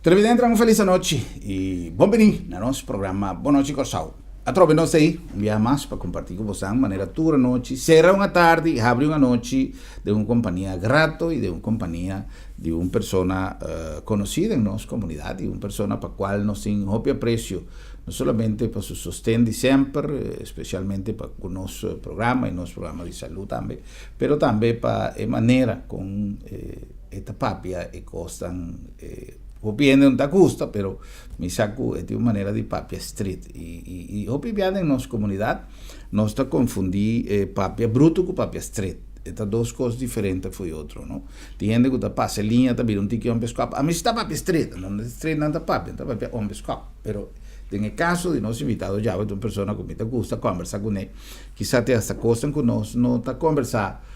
Televidente, un felis anochi i bon bini na nos programa Bon Nochi Kòrsou. Atrobe nos ei un biaha mas pa kompartí ku bosan manera tur anochi, sera un atardi i habri un anochi den un kompania grato i den un kompania di un persona konosí den nos komunidat i un persona pa kual nos tin hopi apresio, no solamente pa su sosten di semper, espesialmente pa ku nos programa i nos programa di salú tambe, pero tambe pa e manera kon e ta papia e kosnan hopi hende no ta gusta pero mi sa ku e tin un manera di papia strit i i hopi bia den nos komunidat nos ta konfundi papia brutu ku papia strit e ta dos kos diferente for di otro no tin hende ku ta pasa e liña ta bira un tiki ombeskòp ami si ta papia strit no strit nan ta papia nan ta papia ombeskòp pero den e kaso di nos invitado djawe ta un persona ku mi ta gusta kòmbersa kuné kisa te hasta kosnan ku nos no ta kòmbersá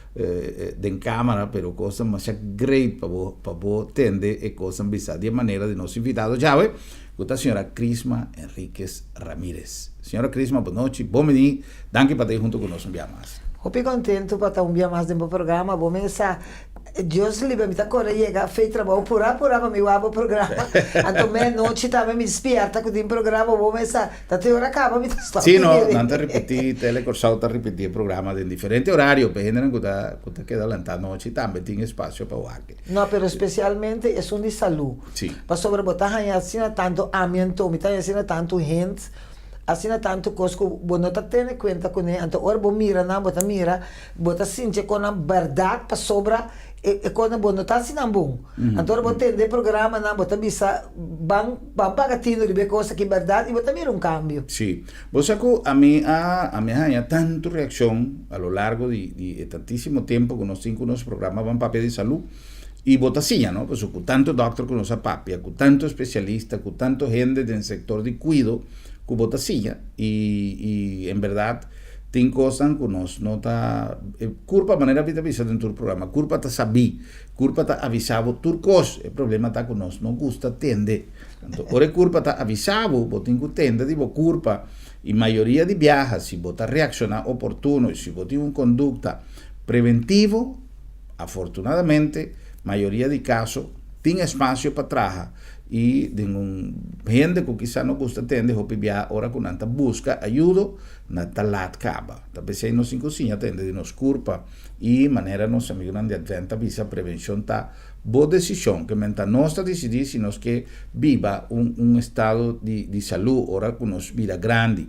den camara pero cosnan masha great pa bo pa bo tende e cosnan bisa di e manera di nos invitado djawe cu ta señora Crisma Enriquez Ramirez. Señora Crisma bo nochi, bon bini, danki pa ta ei hunto cu nos un bia mas. Hopi contento pa ta un bia mas den bo programa, bo mesa Dios libre mi ta kore yega fei trabou pura pura pa mi wak bo programa anto me anochi tambe mi spierta ku tin programa bo mesa ta te ora kaba mi ta stop Si no, nan ta ripiti Tele Kòrsou ta ripiti e programa den diferente orario pa e hendenan ku ta ku ta keda lanta anochi tambe tin espasio pa wak. No pero spesialmente esun di salú Si. Pasobra bo ta haña asina tantu ami anto mi ta haña asina tantu hent asina tantu kos ku bo no ta tene kuenta kuné anto ora bo mira nan bo ta mira Bo ta sinti e konan bèrdat pasobra e konan bo no ta hasi nan bon. Anto ora bo tende e programanan bo ta bisa ban ban paga tino riba e kos aki bèrdat i bo ta mira un kambio. Sí. Bo sa ku ami a ami a haña tantu reakshon a lo largo di di e tantísimo tempu ku nos tin ku nos programa Ban Papia di Salú i bo ta siña no pasobra ku tantu dòkter ku nos a papia, ku tantu spesialista, ku tantu hende den sektor di kuido ku bo ta siña i i en bèrdat Tin kosnan ku nos no ta e kurpa manera mi ta bisa den tur programa kurpa ta sabí kurpa ta avisá bo tur kos e problema ta ku nos no gusta tende anto ora e kurpa ta avisá bo bo tin ku tende di bo kurpa i mayoria di biaha si bo ta reakshoná oportuno i si bo tin un kondukta preventivo afortunadamente mayoria di kaso tin espasio pa traha i den un hende ku kisa no gusta tende hopi biaha ora ku nan ta buska ayudo Na ta lat kaba. Ta p'esei nos tin ku siña tende di nos kurpa i manera nos amigunan di Advent ta bisa prevenshon ta bo desishon ke men ta nos ta disidí si nos ke biba un un estado di di salú ora ku nos bira grandi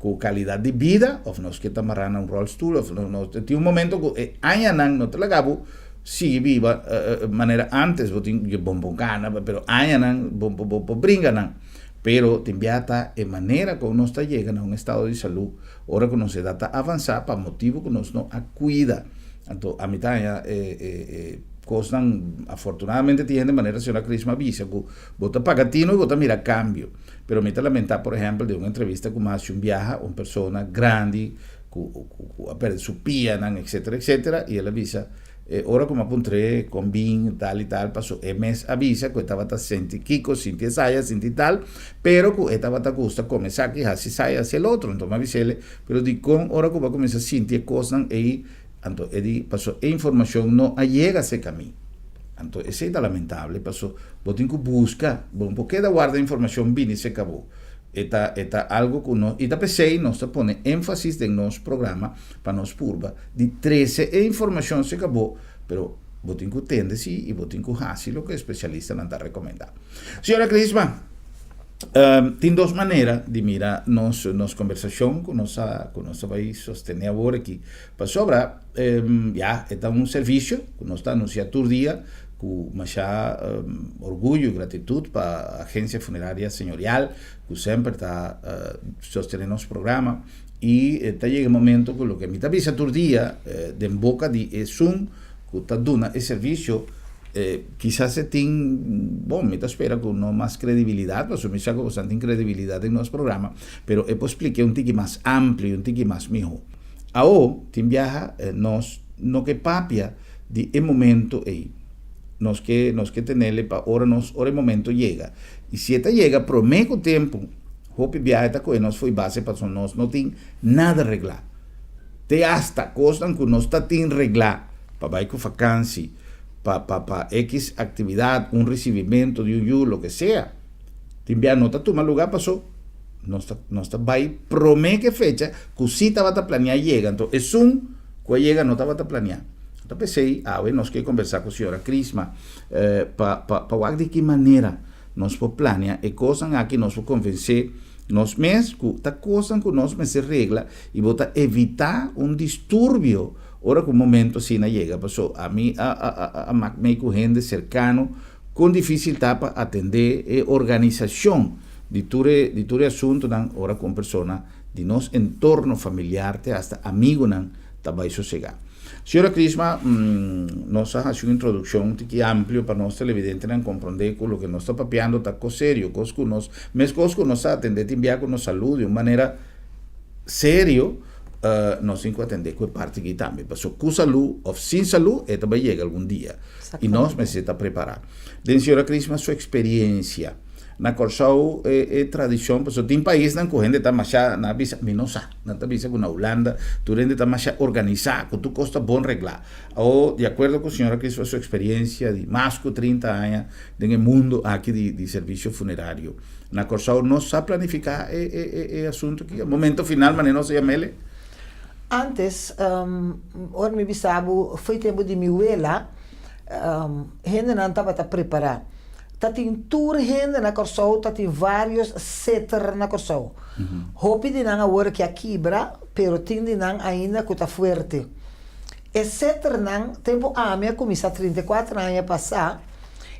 ku kalidat di bida òf nos ke ta mará na un ròlstul òf nos tin un momento ku e añanan no ta laga bo sigui biba manera antes bo tin bon bon gana pero añanan bo bo bo bringa nan. Pero tin bia ta e manera con nos ta yega na un estado di salud ora cu nos edad ta avansa pa motibo cu nos no a cuida. Anto ami ta haña e e e cosnan afortunadamente tin hende manera señora Crisma a bisa cu bo ta paga tino y bo ta mira cambio. Pero mi ta lamenta por ehempel den un entrevista cu mi a haci un biaha un persona grandi cu cu a perde su pianan etcetera etcetera y el a bisa E ora ku mi a puntr'é kon bin tal i tal, paso e mes a bisa ku e tabata sinti kiko, sinti esaya, sinti tal, pero ku e tabata gusta kome esaki, hasi esaya, hasi el otro. Anto mi a bis'é, pero dikon ora ku bo a kuminsá sinti e kosnan ei? Anto e di, paso e informashon no a yega serka mi. Anto esei ta lamentable, paso bo tin ku buska, bo no por keda warda informashon bini serka bo. E ta e ta algu ku no, i ta p'esei nos ta pone énfasis den nos programa pa nos purba di trese e informashon serka bo, pero bo tin ku tende si i bo tin ku hasi loke e spesialistanan ta rekomendá. Señora Crisma, tin dos manera di mira nos nos kombersashon ku nos a ku nos ta bai sostené awor aki. Pasobra, ya, e ta un servisio ku nos ta anunsiá tur dia ku masha orguyo i gratitut pa Agencia Funeraria Señorial ku semper ta sostené nos programa. I ta yega e momento ku loke mi ta bisa tur dia den boka di esun ku ta duna e servisio, kisas e tin, bon, mi ta spera ku no mas kredibilidat, pasobra mi sa ku boso tin kredibilidat den nos programa, pero e por splik'é un tiki mas amplio i un tiki mas mihó. Awo, tin biaha nos no ke papia di e momento ei. Nos ke, nos ke tenele pa ora nos, ora e momento yega. I si e ta yega promé ku tempu, Hopi biahe ta kohe nos fo'i base pasobra nos no tin nada reglá. Te asta kosnan ku nos ta tin reglá pa bai ku fakansi, pa pa pa X aktividat, un risibimentu di un yu, loke sea, tin bia no ta tuma lugá paso nos ta nos ta bai promé ku e fecha ku sí tabata planiá yega. Anto esun ku a yega no tabata planiá. Ta p'esei awe nos ke kombersá ku señora Crisma pa pa pa wak di ki manera nos por plania e kosnan aki, nos por konvensé nos mes ku ta kosnan ku nos mester regla i bo ta evitá un disturbio ora ku un momento asina yega. Paso ami a a a a mak mei ku hende serkano kon difísil ta pa atendé e organisashon di tur e di tur e asuntunan ora ku un persona di nos entorno familiar te asta amigunan ta bai sosegá. Señora Crisma, nos a hasi un introdukshon tiki amplio pa nos televidentenan komprondé ku loke nos ta papiando ta kos serio, kos ku nos, meskos ku nos ta atendé tin bia ku nos salú di un manera serio, nos tin ku atendé ku e parti aki tambe. Pasobra ku salú òf sin salú e ta bai yega algun dia i nos mester ta prepará. Den señora Crisma su eksperiensia na Kòrsou e tradishon, pasobra tin paisnan ku hende ta masha, nan a bisa, mi no sa. Nan ta bisa ku na Hulanda tur hende ta masha organisá, ku tur kos ta bon reglá. Awor, di akuerdo ku señora Crispa su eksperensia di mas ku 30 aña den e mundu aki di di servisio funerario, na Kòrsou no sa planifiká e e e e asuntu aki? Momento final manera nos a yam'el? Ántes, ora mi bisa bo, fo'i tempu di mi wela, hendenan tabata prepará. Ta tin tur hende na Kòrsou, ta tin vários seter na Kòrsou. Hopi di nan awor ke a kibra, pero tin di nan ainda ku ta fuerte. E seternan, tempu ami a kuminsá 34 aña pasá,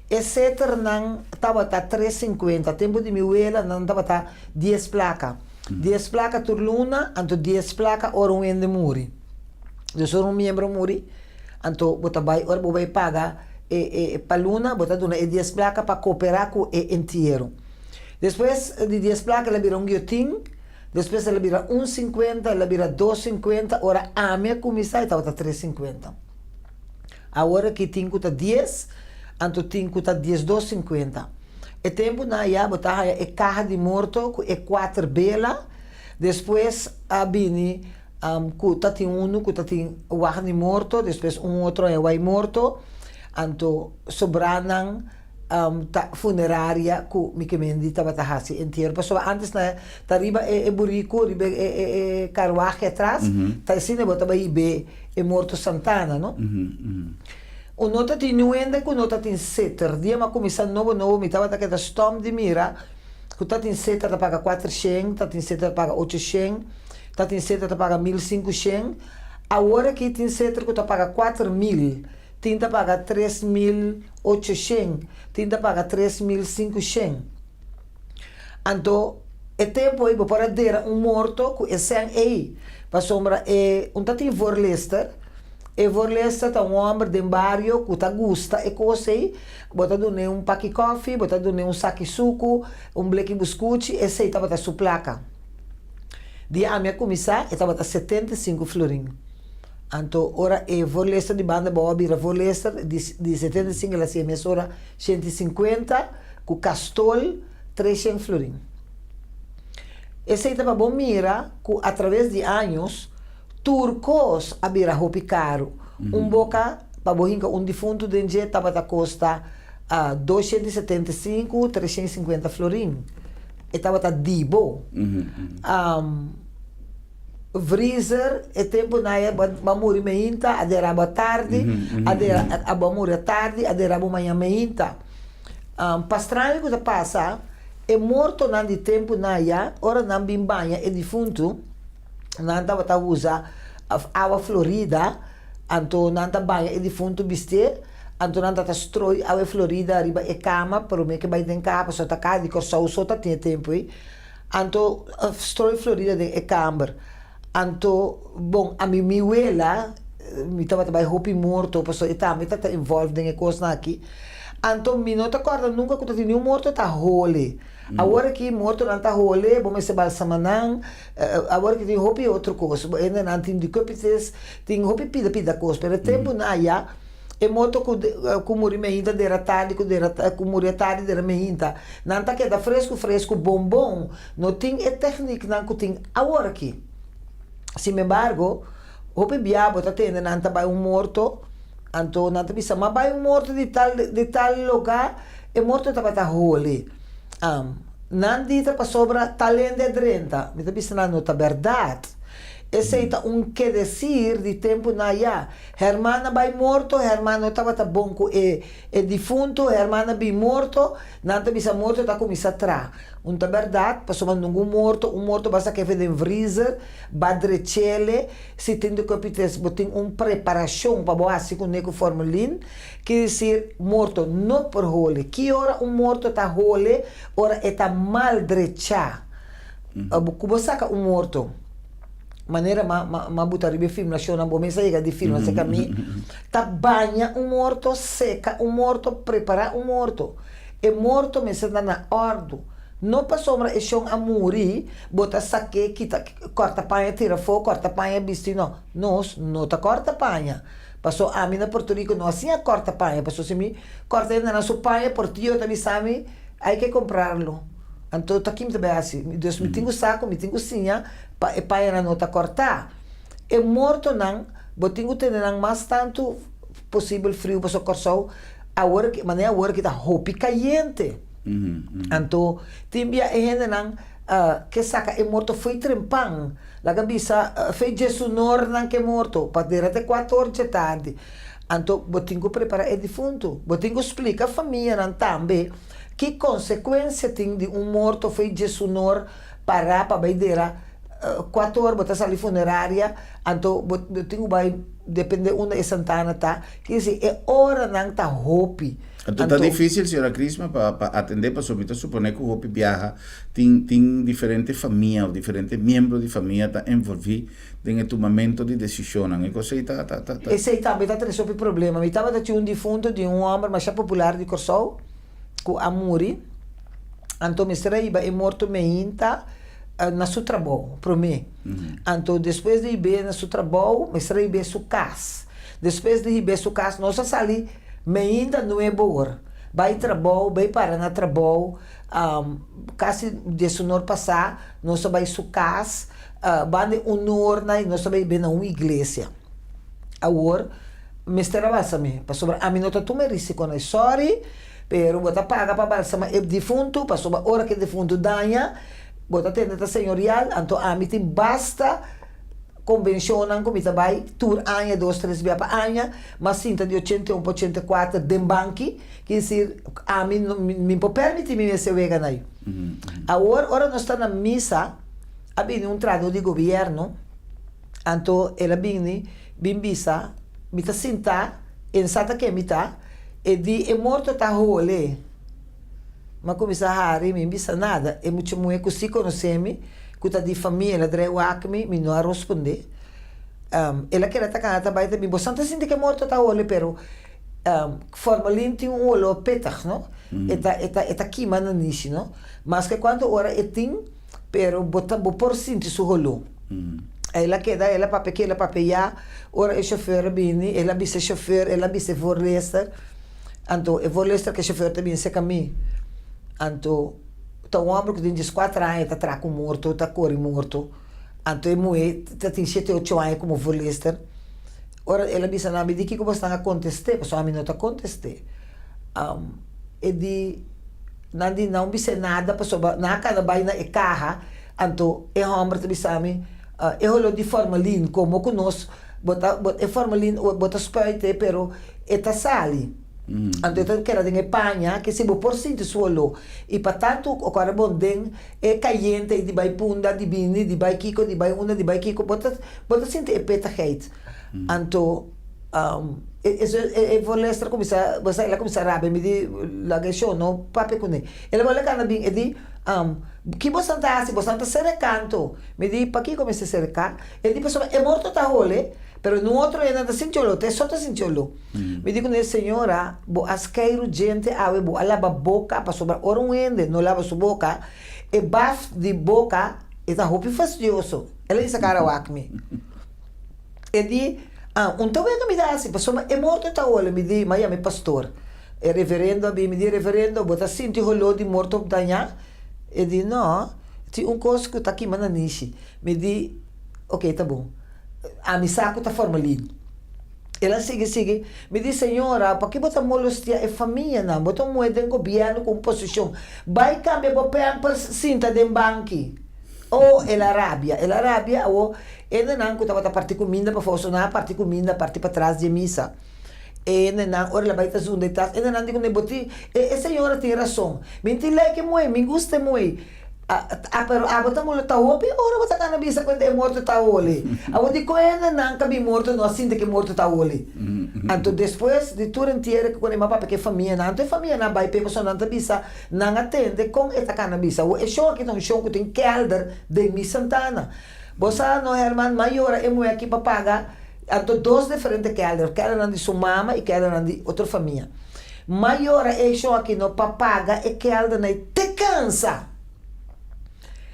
e seternan tabata tres sinkuenta, tempu di mi wela nan tabata dies plaka. Dies plaka tur luna, anto dies plaka ora un hende muri. Dus ora un miembro muri, Anto bo ta bai, ora bo bai paga e e pa luna, bo ta duna e dies plaka pa koperá ku e entiero. Despues di dies plaka el a bira un giotin, despues el a bira un sinkuenta, el a bira dos sinkuenta, ora ami a kuminsá e tabata tres sinkuenta. Awor aki tin ku ta dies, anto tin ku ta diesdos sinkuenta. E tempunan ayá bo ta haya e kaha di morto ku e kuater bela, despues a bini Ku ta tin unu ku ta tin wak di morto, despues un otro a wai morto, anto sobranan ta funeraria ku mi ke mendi tabata hasi entiero. Pasobra antes nan ta riba e buriku, riba e karwahe atras, ta asina bo ta bai hib'é e morto santana, no? Un no ta tin niun hende ku no ta tin seter. Dia mi a kuminsá nobo nobo mi tabata keda stòm di mira ku ta tin seter ta paga kuatershen, ta tin seter ta paga ochoshen. Ta tin seter ta paga 1500, awor aki tin seter ku ta paga 4000, tin ta paga 3800, tin ta paga 3500. Anto e tempu ei bo por a dera un morto ku e sèn ei, pasobra e un ta tin voorlester, e voorlester ta un hòmber den bario ku ta gusta e kos ei, bo ta dun'é un paki kòfi, bo ta dun'é un saki suku, un bleki buskuchi, esei tabata su plaka. Dia ami a kuminsá e tabata 75 florin. Anto ora e voorleester di banda bou a bira voorleester di di 75 el a siña mesora 150 ku kastol 300 florin. Esei ta pa bo mira ku atraves di años tur kos a bira hopi karu. Un boka pa bo hinka un difuntu den dje tabata kosta 275, 350 florin. E tabata di bo. Vriezer, e tempu nan e ba muri meinta, a dera bo tardi, a dera a bo muri atardi, a dera bo mañan meinta. Pa straño ku ta pasa, e mortonan di tempu nan ya, ora nan bin baña e difuntu, nan tabata usa awa florida, Anto nan ta baña e difuntu bistié, anto nan ta ta stroi awe Florida riba e kama promé ke bai den kaha pasobra ta kaha di Kòrsou so ta tin e tempu ei. Anto stroi Florida den e kamber. Anto bon ami mi wela mi tabata bai hopi morto pasobra e tambe ta ta involve den e kosnan aki. Anto mi no ta kòrda nunka ku ta tin niun morto ta hole. Awor aki mortonan ta hole, bo mester balsama nan, awor aki tin hopi otro kos, bo hendenan tin dikupites, tin hopi pida pida kos, pero e tempunan aya e morto ku ku muri mehinta dera tardi ku dera ku muri atardi dera mehinta, nan ta keda fresku fresku bon bon, no tin e tekniknan ku tin awor aki. Sinembargo, hopi bia bo ta tende nan ta bai un morto. Anto nan ta bisa, m'a bai un morto di tal di tal lugá, e morto tabata hole. Nan di ta pasobra tal hende a drenta. Mi ta bisa nan, no ta bèrdat. Esei ta un kedesir di tempunan ayá. Herman a bai morto, Herman no tabata bon ku e e difunto, Herman a bin morto, nan ta bisa morto ta kuminsá tra. Un ta bèrdat, pasobra nungun morto, un morto basta kefe den vriezer, ba drechele, si tin di kopites bo tin un preparashon pa bo hasi kuné ku formalin, ki disir morto no por hole. Ki ora un morto ta hole? Ora e ta mal drechá. Ku bo saka un morto, manera ma ma buta riba e filmashonnan, bo mes a yega di filma seka mi, ta baña un morto, seka un morto, prepará un morto. E morto mester ta na òrdu. No pasobra e shon a muri, bo ta sak'é, kita, kòrta paña tira afó, kòrta paña bisti, no. Nos no ta kòrta paña. Paso ami na Puerto Rico no a siña kòrta paña, paso si mi kòrta hendenan su paña, portillo ta bisa mi, hay que comprarlo. Anto ta kin mi ta bai hasi? Dus mi tin ku sa ku mi tin ku siña pa e pañanan no ta kòrtá. E mortonan, bo tin ku tene nan mas tantu posibel friu pasobra Kòrsou awor ki manera awor ki ta hopi kayente. Anto tin bia e hendenan ke saka e morto fo'i trempan, laga bisa fo'i djesunornan ke morto pa dera te kuator dje tardi. Anto bo tin ku prepara e difuntu, bo tin ku splika famianan tambe ki konsekuensia tin di un morto fo'i djesunor para pa bai dera kuator bo ta sali funeraria anto bo tin ku bai depende unda e santana ta, kier disi e oranan ta hopi. Anto ta dificil señora Crisma pa pa atende pasobra mi ta supone cu hopi biaha tin tin diferente famia of diferente miembro di famia ta envolvi den e tumamento di decisionnan e cos ey ta ta ta. Esey tambe ta trece hopi problema. Mi tabata tin un difunto di un homber masha popular di Corsou cu a muri anto mester a hiba e morto meinta na su trabou prome anto despues di hib'e na su trabou mester a hib'e su cas despues di hib'e su cas nos a sali Meinda nuebe or, bai trabou, bai para na trabou, kasi diesunor pasá nos a bai su kas, banda di un or na nos a bai bini na un iglesia. Awor, mester a basa mi, pasobra ami no ta tuma e risiko no, sorry, pero bo ta paga pa balsama e difuntu, pasobra ora ku e difuntu daña, bo ta tende ta señorial, anto ami tin basta. Konvenshonnan ku mi ta bai tur aña, dos tres bia pa aña, m'a sinta di 81 pa 84 den banki, ki desir ami no mi por permití mi mester wega na yu. Awor ora nos ta na misa a bini un trahadó di gobièrnu, anto el a bini bin bisa mi ta sintá en sa ta ken mi ta, e di e morto ta hole. M'a kuminsá hari, mi bisa nada, e mucha muhé ku si konosé mi, ku ta di famia, el a drai wak mi, mi no a rospondé. El a keda ta kana ta bai ta bin, bosan ta sinti ku e morto ta hole, pero formalin tin un olor pittig, no? E ta, e ta, e ta kima nanishi, no? Maske kuantu ora e tin, pero bo ta, bo por sinti su holó. El a keda, el a papia aki, el a papia allá, ora e shofer a bini, el a bisa e shofer, el a bisa e voorleester, Anto e voorleester ku e shofèr ta bin seka mi. Anto ta un hòmber ku tin dieskuater aña ta traha ku morto, ta kore morto. Anto e muhé ta tin shete ocho aña komo voorleester. Ora el a bisa nan, mi di kiko bosnan a kontest'é? Pasobra ami no ta kontest'é. E di, nan di nan bis'é nada pasobra nan a kana bai na e kaha. Anto e hòmber ta bisa mi, e holó di formalin komo ku nos bo ta e formalin bo ta spuit e pero e ta sali. Anto e ta keda den e paña ke si bo por sinti su oló. I pa tantu ora bo den e kayente ei di bai punda, di bini, di bai kiko, di bai unda, di bai kiko, bo ta bo ta sinti e petigheid. Anto e e voorleester a kuminsá, bo sa el a kuminsá rabia, mi di laga e shon no papia kuné. El a wòrdu kana bin e di, ki boso ta hasi? Boso ta sera e kanto. Mi di, pakiko mester sera e ka? E di, pasobra e morto ta hole, pero nun otro hende ta sinti oló, ta e so ta sinti oló. Mi di kuné, Señora, bo a skeiru djente awe, bo a laba boka, pasobra ora un hende no laba su boka, e baf di boka e ta hopi fastidioso. El a hisa kara wak mi. E di, Ah, un ta wega mi ta hasi, pasobra e morto ta hole. Mi di, Ma yama e pastor. E reverendo a bin, mi di, Reverendo, bo ta sinti holó di morto dañá? E di, No, tin un kos ku ta kima nanishi. Mi di, Ok, ta bon. Ami sa ku ta formalin. El a sigui sigui, Mi di, Señora, paki bo ta molestia e famianan? Bo ta un muhé den gobièrnu ku un posishon. Bai kambia bo pampers sinta den banki. Oh, el a rabia, el a rabia. Awor, hendenan ku tabata parti kuminda pafó, so nan a parti kuminda parti patras di e misa. E hendenan, ora el a bai ta zunda e tas, hendenan di kuné, Bo tin, e e señora tin rason. Mi tin like e muhé, mi gusta e muhé. A, pero abo ta molo ta hopi ora bo ta gana bisa kuenta e morto ta holi. Abo di kon hendenan ka bin morto no a sinti ku e morto ta holi. Anto despues di tur entiere ku kone m'a papia ku e famianan, anto e famianan bai p'e pasobra nan ta bisa, nan a tende kon e ta kana bisa. Awor e shon aki ta un shon ku tin kelder den mi santana. Bo sa no Herman, m'a yora e muhé aki pa paga, anto dos diferente kelder, keldernan di su mama i keldernan di otro famia. M'a yora e shon aki no pa paga e keldernan ei te kansa.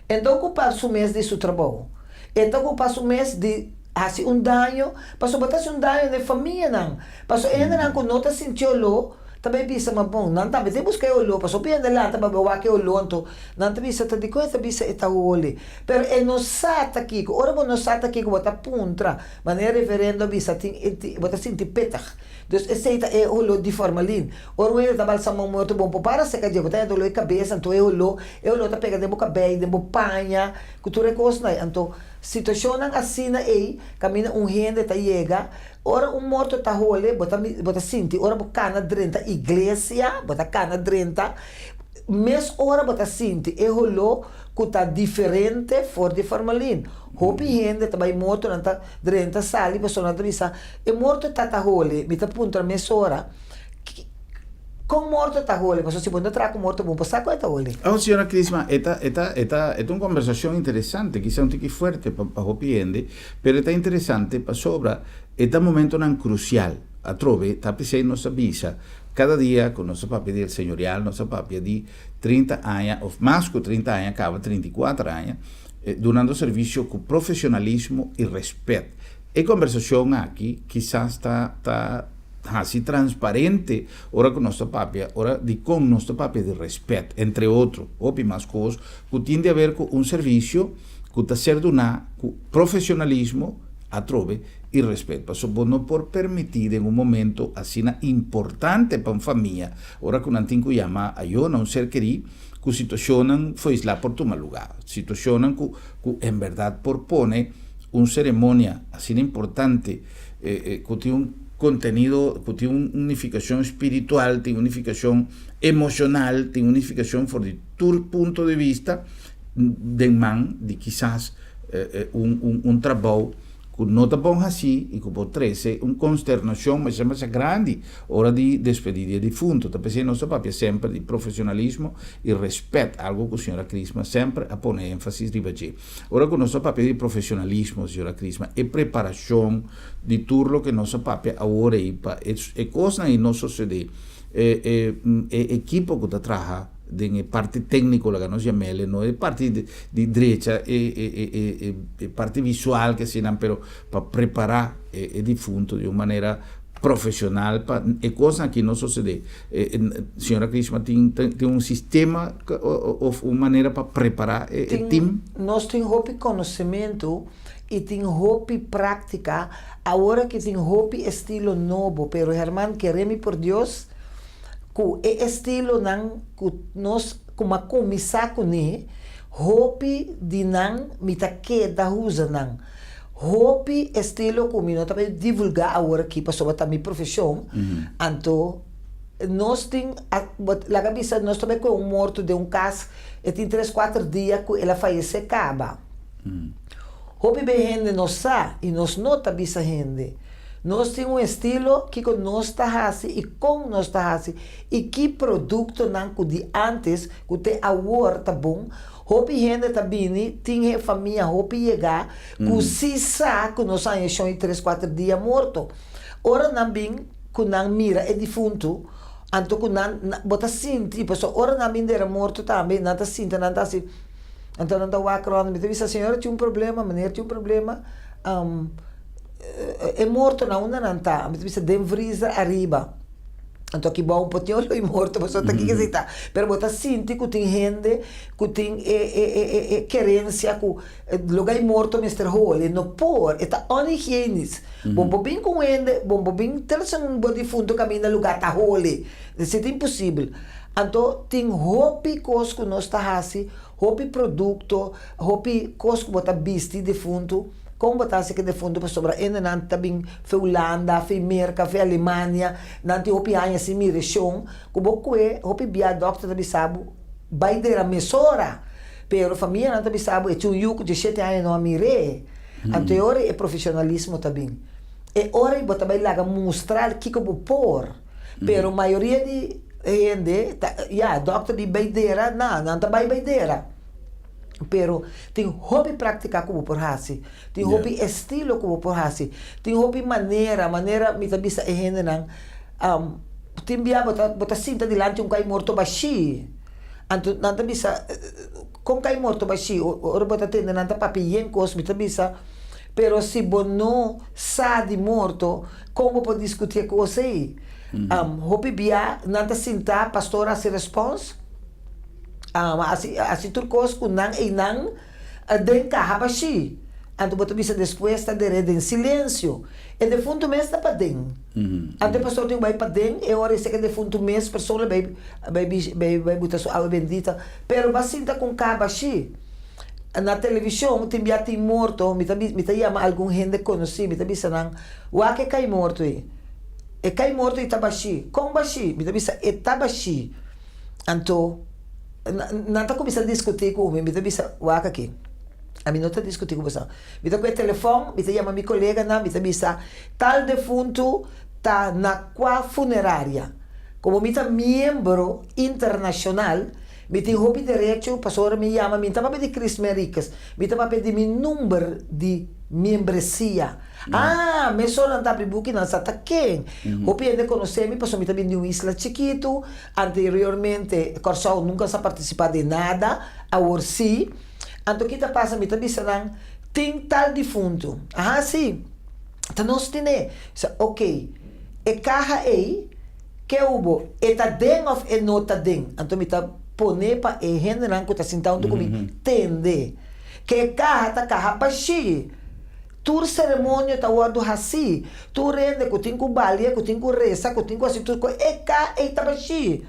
E ta ocupa su mes di su trabou. E ta ocupa su mes di haci un daño, pasobra bo ta haci un daño na e famianan. Pasobra e hendenan cu no ta sinti oló ta bay bisa, ma bon, nan tambe ta busca e oló, pasobra hopi hende lanta pa bay wak e oló, anto nan ta bisa ta dicon e ta bisa e ta hole. Pero e no sa ta kico. Ora bo no sa ta kico bo ta puntra, manera reverendo a bisa, tin bo ta sinti pittig. Dus esei ta e holó di formalin. Ora un hende ta balsamá un morto bon por para seka dje, bo ta haña doló di kabes, anto e holó, e holó ta pega den bo kabei, den bo paña, ku tur e kosnan ei. Anto situashonnan asina ei kaminda un hende ta yega, ora un morto ta hole, bo ta bo ta sinti ora bo kana drenta iglesia, bo ta kana drenta, mes ora bo ta sinti e holó ku ta diferente for di formalin. Hopi hende ta bai morto, nan ta drenta sali pasobra nan ta bisa, E morto ta ta hole, mi ta puntra mesora, Kon morto ta hole? Pasobra si bo no traha ku morto bo por sa kon e ta hole. Oh, señora Crisma, e ta, e ta, e ta, e ta un kombersashon interesante, kisa un tiki fuerte pa, pa hopi hende, pero e ta interesante pasobra e ta momentonan krusial. Atrobe, ta p'esei nos a bisa kada dia ku nos a papia di El Señorial, nos a papia di 30 aña òf mas ku 30 aña, kaba 34 aña, dunando servisio ku profesionalismo i rèspèt. E kombersashon aki kisas ta ta hasi transparente ora ku nos ta papia, ora dikon nos ta papia di rèspèt, entre otro hopi mas kos ku tin di haber ku un servisio ku ta ser duná ku profesionalismo atrobe i rèspèt. Pasobra bo no por permití den un momento asina importante pa un famia, ora ku nan tin ku yama ayó na un ser kerí, ku situashonnan foislá por tuma lugá, situashonnan ku ku en bèrdat por pone un seremonia asina importante ku tin un kontenido, ku tin un nifikashon spiritual, tin un nifikashon emoshonal, tin un nifikashon for di tur punto di bista den man di kisas un un trabou ku no ta bon hasí i ku por trese un konsternashon masha masha grandi ora di despedí di e difunto. Ta p'esei nos ta papia semper di profesionalismo i rèspèt, algu ku señora Crisma semper a pone énfasis riba dje. Ora ku nos ta papia di profesionalismo, señora Crisma, e preparashon di tur loke nos a papia awor ei pa e kosnan ei no sosodé, e e ekipo ku ta traha den e parti técnico laga nos yam'el, no e parti di drecha e e parti visual ke asina, pero pa prepará e difunto di un manera profesional pa e kosnan aki no sosodé. Señora Krishma tin tin un sistema òf un manera pa prepará e tim? Nos tin hopi konosementu i tin hopi práktika, awor aki tin hopi estilo nobo, pero Herman kere mi por Dios, Ku e estilonan ku nos kuma kuminsá kuné, hopi di nan mi ta keda usa nan. Hopi estilo ku mi no ta bai divulgá awor aki pasobra ta mi profeshon, anto nos tin laga bisa nos ta bai kohe un morto den un kas e tin tres kuater dia ku el a fayesé kaba. Hopi be hende no sa i nos no ta bisa hende. Nos tin un estilo kiko nos ta hasi i kon nos ta hasi i ki produktonan ku di antes ku te awor ta bon. Hopi hende ta bini tin e famia hopi yegá ku si sa ku nos haña shon i tres kuater dia morto. Ora nan bin ku nan mira e difuntu anto ku nan bo ta sinti pasobra ora nan bin dera morto tambe nan ta sinta nan ta hasi anto nan ta wak rònt mi ta bisa señora tin un problema meneer tin un problema. E mortonan unda nan ta? Mi ta bisa den vrizer ariba. Anto aki bou por tin olor di morto pasobra ta kiko esei ta. Pero bo ta sinti ku tin hende ku tin e e e e kerensia ku loke e morto mester hole. No por, e ta onhigienisch. Bo por bin ku un hende, bo por bin trese un bo difunto kaminda luga ta hole. Esei ta imposibel. Anto tin hopi kos ku nos ta hasi, hopi produkto, hopi kos ku bo ta bisti difunto. Kon bo ta hasi ku e defuntu pasobra hendenan ta bin fe Hulanda, fe Merka, fe Alemania, nan tin hopi aña sin mirashon ku bo kue hopi bia dòkter ta bisa bo bai dera mesora pero famianan ta bisa bo e tin un yu ku dieshete aña no a mir'é anto e ora e profeshonalismo ta bin e ora bo ta bai laga mustra kiko bo por pero mayoria di hende ta ya dòkter di bai dera na nan ta bai bai dera. Pero tin hopi práktika ku bo por hasi, tin hopi estilo ku bo por hasi, tin hopi manera, manera mi ta bisa e hendenan, tin bia bo ta bo ta sinta dilanti un kai morto bashí, anto nan ta bisa kon kai morto bashí? Ora bo ta tende nan ta papia yen kos, mi ta bisa, pero si bo no sa di morto, kon bo por diskutí e kos ei? Hopi bia nan ta sinta, pastor a hasi respons. Hasi hasi tur kos ku nan einan den kaha bashí. Anto bo ta bisa despues ta der'é den silensio. E defuntu mes ta paden. Anto e pastor tin ku bai paden, e ora esei ku e defuntu mes persona bai bai bai bai buta su awa bendita. Pero bo a sinta ku un kaha bashí. Na televishon tin bia tin morto, mi ta mi ta yama algun hende konosí, mi ta bisa nan, Wak e kai morto ei. E kai morto ei ta bashí. Kon bashí? Mi ta bisa e ta bashí. Anto, nan ta kuminsá diskutí ku mi. Mi ta bisa, Wak aki, ami no ta diskutí ku boso. Mi ta ku e telefòn, mi ta yama mi koleganan, mi ta bisa, Tal defuntu ta na kua funeraria. Komo mi ta miembro internashonal, mi tin hopi derecho, pasobra mi yama, mi no ta papia di Chris Menriquez, mi ta papia di mi number di miembresia. Ah, mesora nan ta abri buki, nan sa ta ken. Hopi hende konosé mi pasobra mi ta bini di un isla chikitu. Anteriormente Kòrsou nunka sa partisipá den nada, awor sí. Anto ki ta pasa? Mi ta bisa nan, tin tal difuntu. Aha, sí, ta nos tine. Mi sa, okey, e kaha ei, ke hubo? E ta den òf e no ta den? Anto mi ta pone pa e hendenan ku ta sintá huntu ku mi tende. Ke e kaha ta kaha bashí. Tur seremonio ta wòrdu hasí. Tur hende ku tin ku balia, ku tin ku resa, ku tin ku hasi tur kos, e ka ei ta bashí.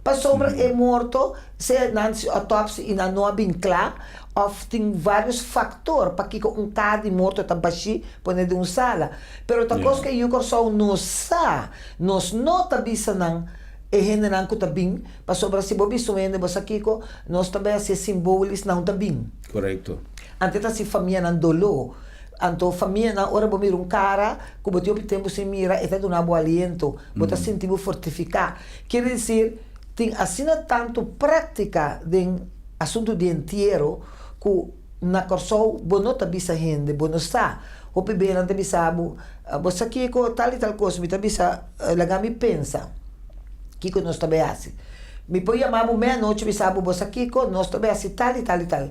Pasobra e morto, sea nan hasi òtòpsi i nan no a bin kla, òf tin vários faktor pakiko un kaha di morto ta bashí pone den un sala. Pero ta kos ku e yu Kòrsou no sa. Nos no ta bisa nan e hendenan ku ta bin, pasobra si bo bisa un hende bo sa kiko, nos ta bai hasi e simbolis nan ta bin. Korekto. Ante ta si famianan doló. Anto famianan ora bo mira un kara ku bo tin hopi tempu sin mira e ta duna bo aliento, bo ta sinti bo fortifiká. Kier desir tin asina tantu práktika den asuntu di entiero ku na Kòrsou bo no ta bisa hende, bo no sa. Hopi bes nan ta bisa bo, bo sa kiko tal i tal kos, mi ta bisa laga mi pensa kiko nos ta bai hasi. Mi por yama bo meianochi bisa bo, bo sa kiko nos ta bai hasi tal i tal i tal.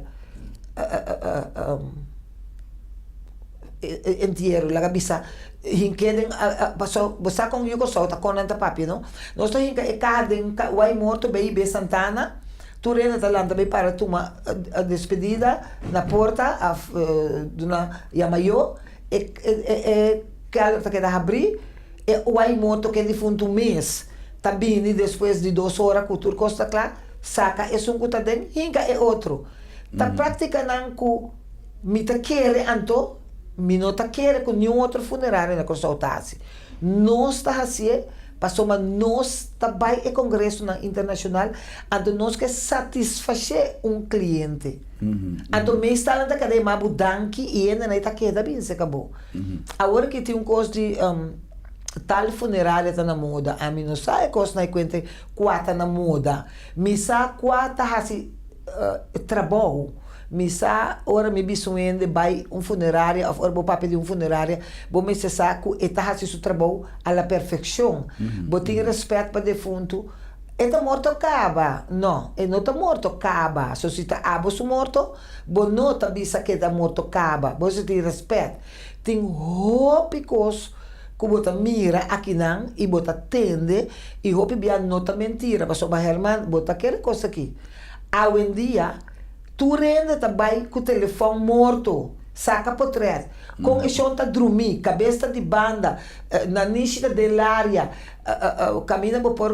Entiero laga bisa hink'é den paso bo sa kon yu Kòrsou ta kon nan ta papia no nos ta hinka e kaha den wai morto bai be Santana tur hende ta lanta bai para tuma despedida na porta of duna yama yo e e kelder ta keda habrí e wai morto ke difuntu mes ta bini despues di dos ora ku tur kos ta kla saka esun ku ta den hinka e otro. Ta práktikanan ku mi ta kere anto mi no ta kere ku niun otro funerario na Kòrsou ta hasi. Nos ta hasié pasobra nos ta bai e kongresonan internashonal anto nos ke satisfashé un kliente. Anto meestal nan ta keda yama bo danki i hendenan ei ta keda binse ka bo. Awor ki tin un kos di tal funeraria ta na moda, ami no sa e kosnan ei kuente kua ta na moda. Mi sa kua ta hasi trabou. Mi sa ora mi bisa un hende bai un funeraria of ora bo papia di un funeraria, bo mester sa ku e ta hasi su trabou a la perfekshon. Bo tin respèt pa defuntu. E ta morto kaba? No, e no ta morto kaba. So si ta abo su morto, bo no ta bisa ku e ta morto kaba. Bo mester tin respèt. Tin hopi kos. ku bo ta mira akinan i bo ta tende i hopi bia no ta mentira pasobra Herman bo ta kere kos aki awendia tur hende ta bai ku telefòn morto saka potrèt kon e shon ta drumí kabes ta di banda nanishi ta den laria kaminda bo por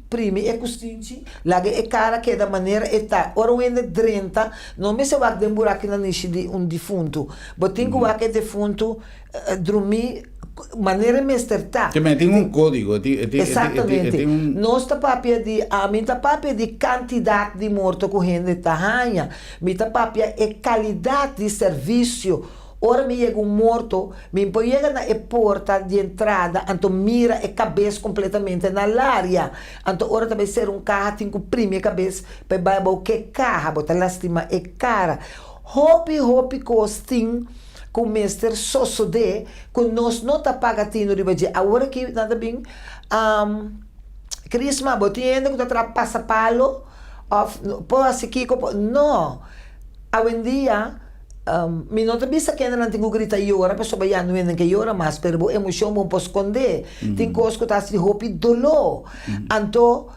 primi e kustinchi, laga e kara keda manera e ta. Ora un hende drenta, no mester wak den buraki nanishi di un difuntu. Bo tin ku wak e defuntu drumí manera e mester ta. Te men tin un kódigo, e tin, e tin, e tin, e tin un. Nos ta papia di, ami ta papia di kantidat di morto ku hende ta haña. Mi ta papia e kalidat di servisio. Ora mi yega un morto, mi por yega na e porta di entrada, anto mira e kabes kompletamente na laria. Anto ora ta bai sera un kaha tin ku primi e kabes pa e bai abou ke kaha, bo ta lastima e kara. Hopi hopi kos tin ku mester sosodé ku nos no ta paga tinu riba dje. Awor aki nan ta bin, Crisma, bo tin hende ku ta traha pasapalo òf por hasi kiko? No! Awendia. Mi no ta bisa kendenan tin ku grita yora pasobra ya no hende ke yora mas, pero bo emoshon bo por skondé. Tin kos ku ta hasi hopi doló. Anto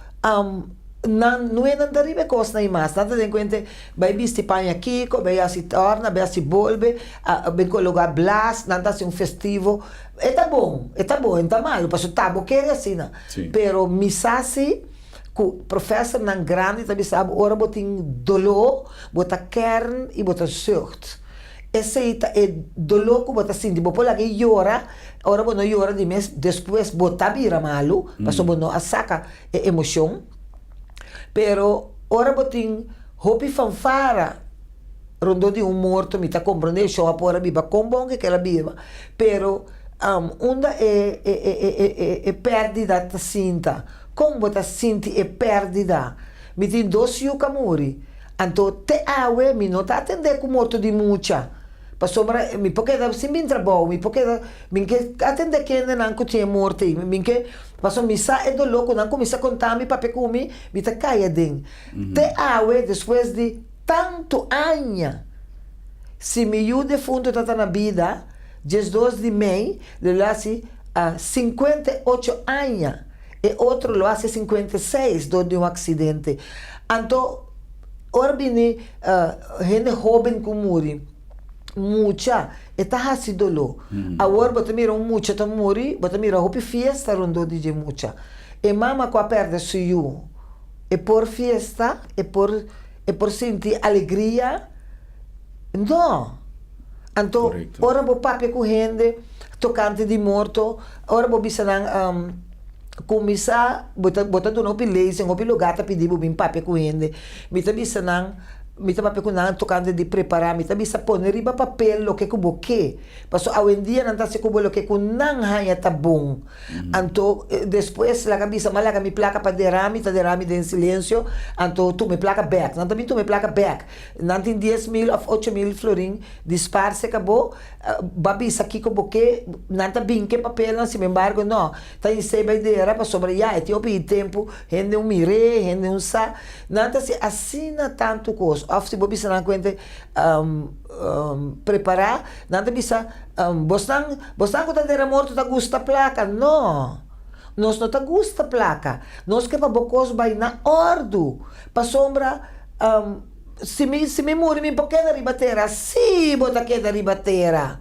nan no hende ta riba e kosnan ei mas. Nan ta den kuenta bai bisti paña kiko, bai hasi tòrna, bai hasi bolbe, bai kologá blas, nan ta hasi un festivo. E ta bon, e ta bon, e no ta malu pasobra ta bo kere asina. Pero mi sa si. Ku profesornan grandi ta bisa bo ora bo tin doló, bo ta kern i bo ta zucht. Esei ta e doló ku bo ta sinti. Bo por laga e yora, ora bo no yora di mes despues bo ta bira malu, pasobra bo no a saka e emoshon. Pero ora bo tin hopi fanfara rondó di un morto, mi ta komprondé e shou a por a biba kon bon ke kel a biba, pero unda e e pèrdida ta sinta? Kon bo ta sinti e pèrdida? Mi tin dos yu ku a muri, anto te awe mi no ta atendé ku morto di mucha, pasobra mi por keda sin bin trabou, mi por keda, mi ke atendé kendenan ku tin e morto ei, mi ke, pasobra mi sa e doló ku nan kuminsá konta mi, papia ku mi, mi ta kai aden. Te awe, despues di tantu aña, si mi yu defuntu ta ta na bida, 12 di mei, lo el hasi 58 aña. E otro lo hasi 56 dor di un aksidente. Anto ora bini hende hóben ku muri, mucha, e ta hasi doló. Awor bo ta mira un mucha ta muri, bo ta mira hopi fiesta rondó di dje mucha. E mama ku a pèrdè su yu, e por fiesta? E por e por sinti alegria? No! Anto ora bo papia ku hende tokante di morto, ora bo bisa nan kuminsá, bo ta bo ta duna hopi lezing, hopi lugá ta pidi bo bin papia ku hende. Mi ta bisa nan, mi ta papia ku nan tokante di prepará, mi ta bisa pone riba papel loke ku bo ke. Pasobra awendia nan ta hasi ku bo loke ku nan haña ta bon. Anto despues laga bisa, m'a laga mi plaka pa derami, ta derami den silensio, anto tuma e plaka bèk. Nan ta bin tuma e plaka bèk. Nan tin 10,000 òf 8000 florin di sparse ka bo, bo a bisa kiko bo ke, nan ta bin ke papelnan, sin embargo no ta insei bai dera pasobra ya e tin hopi di tempu, hende un mir'é, hende un sa. Nan ta hasi asina tantu kos. Òf si bo bisa nan kuente prepará, nan ta bisa, Bosnan, bosnan ku ta dera morto ta gusta plaka? No! Nos no ta gusta plaka. Nos ke pa bo kos bai na òrdu. Pasobra, si mi, si mi muri mi por keda riba tera. Sí, bo ta keda riba tera.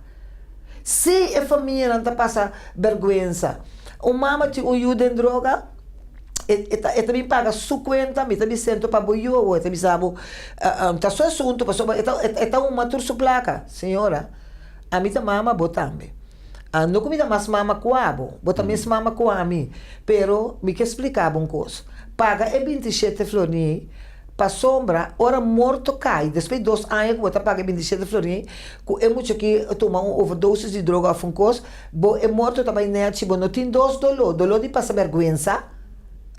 Sí, e famianan ta pasa bèrgwensa. Un mama tin un yu den droga, e, e ta, e ta bin paga su kuenta, mi ta bisento pa bo yu awor. E ta bisa bo, ta su asuntu pasobra e ta, e ta huma tur su plaka. Señora. Ami ta mama, bo tambe. A No ku mi ta mas mama ku abo, bo ta mes mama ku ami. Pero mi ke splika bo un kos. Paga e 27 florin ei, pasobra ora morto kai, despues di 2 aña ku bo ta paga e 27 florin ei, ku e mucha ki tuma un overdosis di droga òf un kos, bo e morto ta bai nèchi, bo no tin dos doló, doló di pasa bèrgwensa,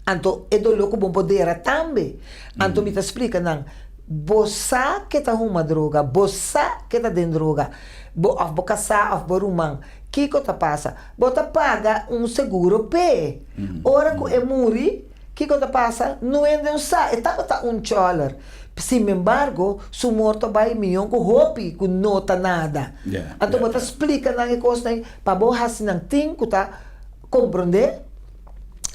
anto e doló ku bo por dera tambe. Anto mi ta splika nan. Bo sa ke ta huma droga, bo sa ke ta den droga, bo of bo kasá of bo ruman, kiko ta pasa? Bo ta paga un seguro p'e. Ora ku e muri, Kiko ta pasa? No hende un sa, e tabata un chòler. Sinembargo, su morto a bai mion ku hopi ku no ta nada. Anto bo ta splika nan e kosnan pa bo hasi nan tin ku ta komprondé,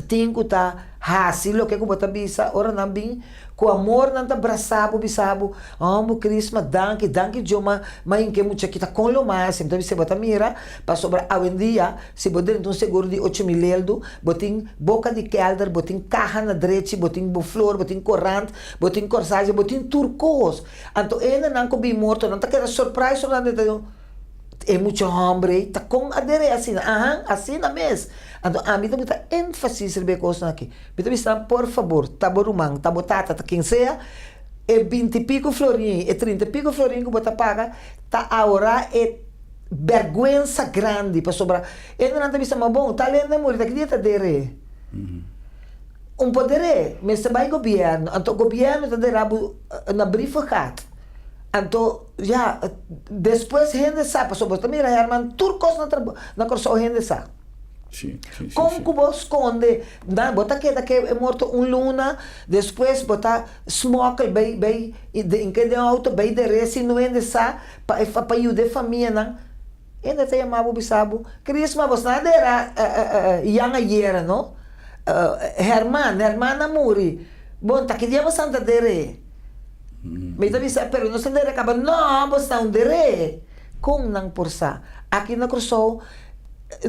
tin ku ta hasi loke ku bo ta bisa ora nan bin Ku amor nan ta brasa bo bisa bo, Hombo Crisma, danki, danki Djo ma ma inke mucha kita kon lo mas. Mi ta bisa bo ta mira, pasobra awendia si bo drenta un seguro di 8000 eldo, bo tin boka di kelder, bo tin kaha na drechi, bo tin bo flor, bo tin korant, bo tin korsaje, bo tin tur kos. Anto e hendenan ku bin morto nan ta keda surprise ora nan drenta e mucha homber ei ta kon a dere asina? Ahan, asina mes. Anto ami ta buta énfasis riba e kosnan aki. Mi ta bisa nan, Por fabor, ta bo ruman, ta bo tata, ta ken sea, e binti pico florin, e trinta pico florin ku bo ta paga, ta ahorá e bèrgwensa grandi, pasobra e nan ta bisa, Ma bon, tal hende a muri, ta ki dia ta der'é? Un por der'é, mester bai gobièrnu, anto gobièrnu ta derá bo na brievengat. Anto, ya, despues hende sa, pasobra bo ta mira, Herman, tur kos na trabou, na Kòrsou hende sa. Sí, sí, sí, Kon sí. ku bo skonde? Na, bo ta keda ke e morto un luna, despues bo ta smokkel bay bay i den ke den outo bay deré sin no hende sa pa e pa yuda e famianan. Hende ta yama bo bisa bo, Crisma bo sna dera Jan ayera no? Herman, Herman a muri. Bon, ta ki dia bo san ta deré? Mi ta bisa, pero nos ta dera kaba. No, bo sna un deré. Kon nan por sa? Aki na Kòrsou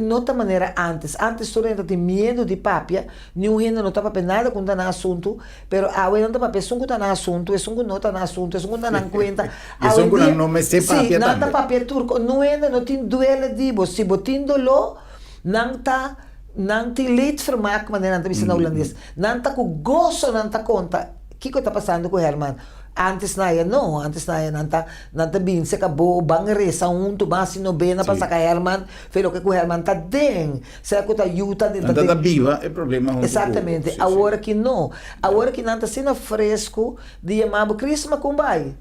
No ta manera antes. Antes tur hende ta tin miedu di papia, niun hende no ta papia nada ku no ta nan asuntu, pero awe nan ta papia esun ku ta nan asuntu, esun ku no ta nan asuntu, esun ku no ta nan kuenta. Esun ku nan no mester papia Sí, nan ta tambe. papia tur ku niun hende no tin duele di bo. Si bo tin doló, nan ta nan tin leedvermaak manera nan ta bisa na hulandes. Nan ta ku goso nan ta konta kiko ta pasando ku Herman. Antes na ya no, antes na ya nan ta nan ta bin seka bo, ban resa huntu, ban hasi nobena pa saka Herman, fe loke ku Herman ta den, sea ku ta yu ta den, Nan ta ta ta den. biba e problema huntu ku bo. Exactamente, Sí, sí. awor aki no, awor aki nan ta asina fresku di yama bo, Crisma kon bai?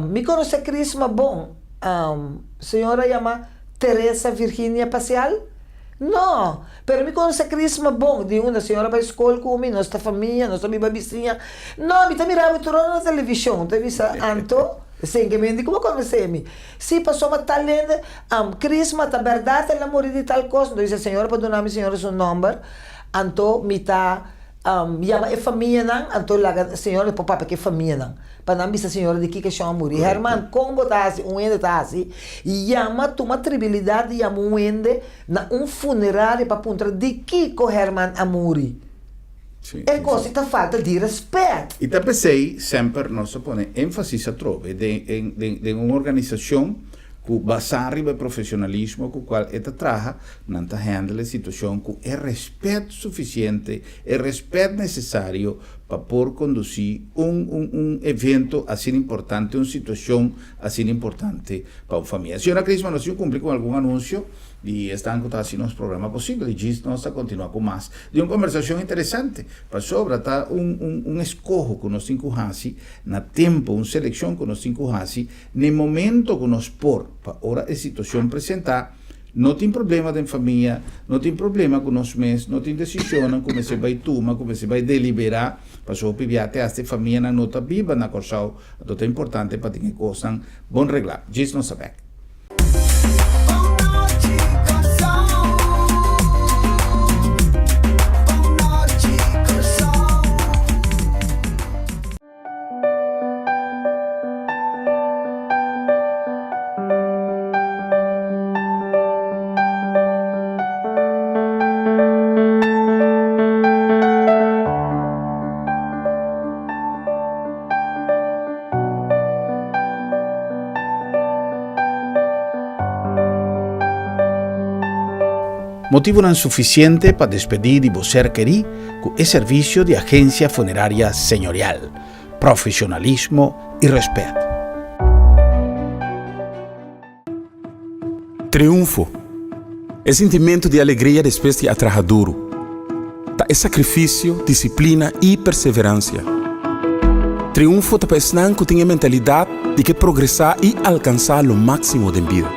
Mi konosé Crisma bon, señora yama Teresa Virginia Pacial? No, pero mi conoce Crisma bon, di unda señora bay school cu mi, nos ta famia, nos ta biba bisiña. No, mi ta mira bo tur ora na television, ta bisa, anto, esey ke men di cu bo conoce mi. Si, pasobra tal hende, am, Crisma, ta berdad el a muri di tal cos? Anto bisa, señora por duna mi señora su nomber, anto mi ta. Yama e famianan, anto laga señora por papia ku e famianan, pa nan bisa señora di kiko shon a muri. Herman, kon bo ta hasi, un hende ta hasi, yama, tuma tribilidat di yama un hende na un funeraria pa puntra di kiko Herman a muri. E kos ei ta falta di rèspèt. I ta p'esei semper nos ta pone énfasis atrobe den den un organisashon ku basá riba e profesionalismo ku kual e ta traha, nan ta handle e situashon ku e rèspèt sufisiente, e rèspèt nesesario pa por kondusí un un un evento asina importante, un situashon asina importante pa un famia. Señora Crisma, nos tin kumpli ku algun anunsio di esnan ku ta hasi nos programa posibel i djis nos ta kontinuá ku mas di un kombersashon interesante, pasobra ta un un un eskoho ku nos tin ku hasi na tempu, un selekshon ku nos tin ku hasi N'e momento ku nos por, pa ora e situashon presentá, no tin problema den famia, no tin problema ku nos mes, no tin desishonnan ku mester bai tuma, ku mester bai deliberá, pasobra hopi bia te hasta e famianan no ta biba na Kòrsou, anto ta importante pa tin e kosnan bon reglá. Djis nos ta bèk. Motibunan sufisiente pa despedí di bo ser kerí ku e servisio di Agencia Funeraria Señorial, profesionalismo i rèspèt. Triunfo, E sintimentu di alegria despues di a traha duru. Ta e sakrifisio, disiplina i perseveransia. Triunfo ta pa esnan ku tin e mentalidat di ke progresá i alkansá lo máksimo den bida.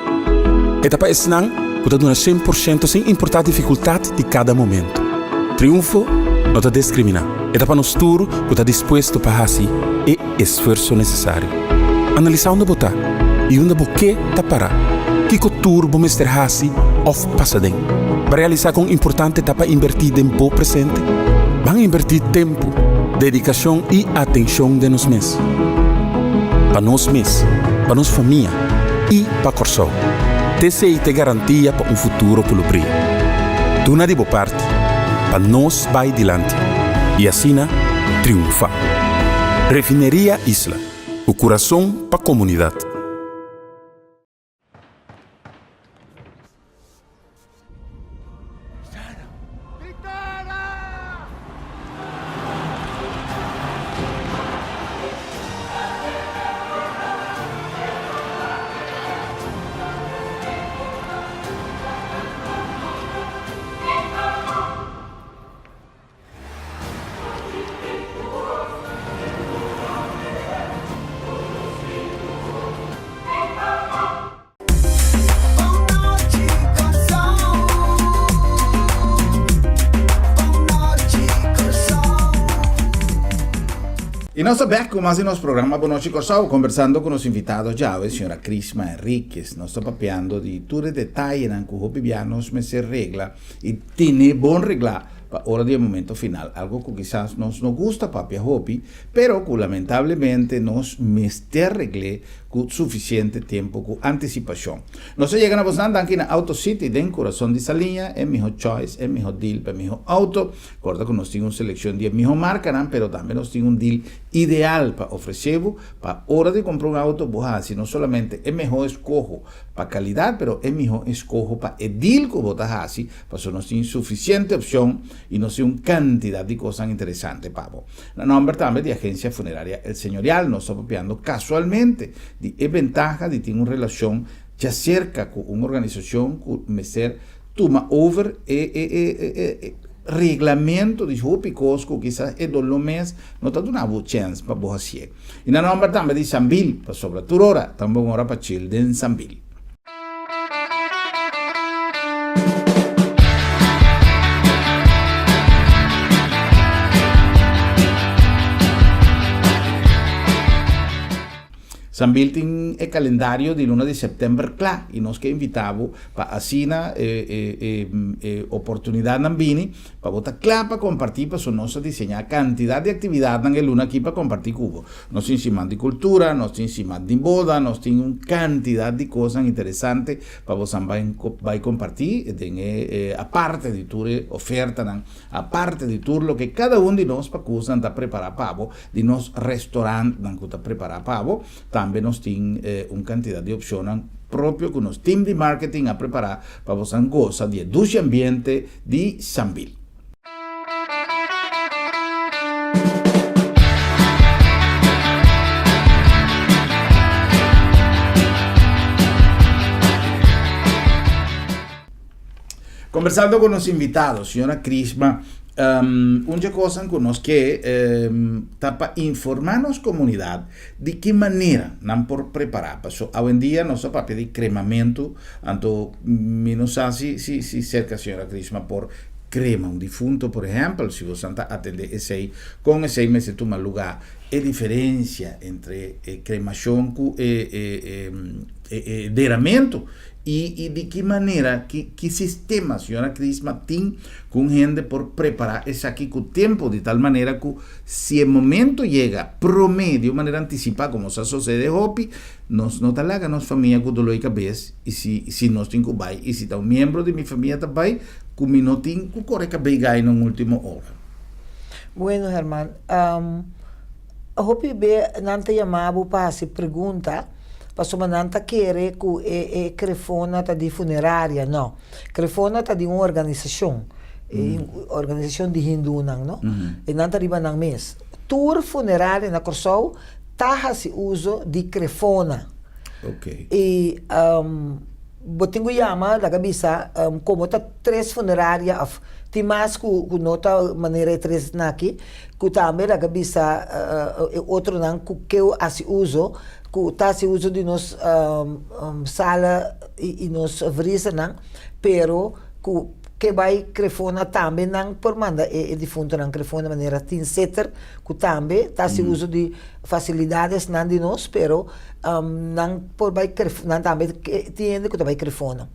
E ta pa esnan ku ta duna 100% sin importá difikultat di kada momentu. Triunfo. no ta diskriminá. E ta pa nos tur ku ta dispuesto pa hasi e esfuerso nesesario. Analisá unda bo ta i unda bo ke ta pará. Kiko tur bo mester hasi òf pasa den? Bo a realisá kon importante ta pa inbertí den bo presente? Ban inbertí tempu, dedikashon i atenshon den nos mes. Pa nos mes, pa nos famia i pa Kòrsou. T'esei t'e garantia pa un futuro ku lo bria. Duna di bo parti pa nos bai dilanti i asina triunfá. Refineria Isla, ku kurason pa komunidat. Y nos ta bek cu mas di nos programa Bon Nochi Corsou, conversando cu nos invitado djawe, señora Crisma Henriquez. Nos ta papiando di tur e detayenan cu hopi bia nos mester regla y tene bon regla pa ora di e momento final. Algo cu kisas nos no gusta papia hopi, pero cu lamentablemente nos mester regl'e ku sufisiente tempu ku antisipashon. Nos a yega na bosnan danki na Auto City den kurason di Saliña, e miho choice, e miho deal pa e miho auto. Korda ku nos tin un selekshon di e miho markanan, pero tambe nos tin un deal ideal pa ofresé bo pa ora di kumpra un auto bo hasi no solamente e miho eskoho pa kalidat, pero e miho eskoho pa e deal ku bo ta hasi, pasobra nos tin sufisiente opshon i nos tin un kantidat di kosnan interesante pa bo. Na nomber tambe di Agencia Funeraria El Señorial nos ta papiando casualmente di e bentaha di tin un relacion djacerca cu un organisacion cu mester tuma over e e e e reglamento di hopi cos cu kisas e dolor mes no ta duna bo chens pa bo hacié. Y na nomber tambe di Sambil, pasobra tur ora ta un bon ora pa chill den Sambil. Sambil tin e kalendario di luna di sèptèmber kla i nos ke invitá bo pa asina e oportunidatnan bini pa bo ta kla pa kompartí pasobra nos a diseñá kantidat di aktividatnan e luna akí pa kompartí ku bo. Nos tin siman di kultura, nos tin siman di boda, nos tin un kantidat di kosnan interesante pa bosan bai bai kompartí den e aparte di tur e ofertanan, aparte di tur loke kada un di nos pakusnan ta prepará pa bo, di nos restorantnan ku ta prepará pa bo. Tambe nos tin un kantidat di opshonnan propio ku nos tim di marketing a prepará pa bosan gosa di e dushi ambiente di Sambil. Conversando con nos invitado, señora Crisma, um, un dje cosa ku nos ke um, ta pa informá nos komunidat di ki manera nan por prepará. Paso awendia nos ta papia di kremamentu, anto mi no sa si si si serka señora Crisma por Crema un difunto, por ehempel, si bosan ta atende esey, con esey mester tuma luga? E diferencia entre e cremacion cu e e e deramento y y di ki manera, ki ki sistema señora Crisma tin cu un hende por prepara esaki cu tempo di tal manera cu si e momento yega prome di un manera anticipa como sa socede hopi, nos no ta laga nos famia cu dolor di cabes y si si nos tin cu bay y si ta un miembro di mi famia ta bay Ku mi no tin ku kore kabei gai na un ultimo ora. Bueno Herman, hopi be nan ta yama bo pa hasi pregunta pasobra nan ta kere ku e e krefona ta di funeraria. No, krefona ta di un organisashon, e organisashon di hindunan no, e nan ta riba nan mes. Tur funeraria na Kòrsou ta hasi uso di krefona. I Bo tin ku yama, laga bisa, komo ta tres funeraria òf tin mas ku ku no ta manera e tres naki, ku tambe laga bisa e otronan ku ke hasi uso, ku ta hasi uso di nos sala i nos vriezernan, pero ku. Ke bai Crefona tambe nan por manda e difuntonan Crefona manera tin seter ku tambe ta hasi uso di fasilidadesnan di nos pero nan por bai nan tambe tin hende ku ta bai Crefona.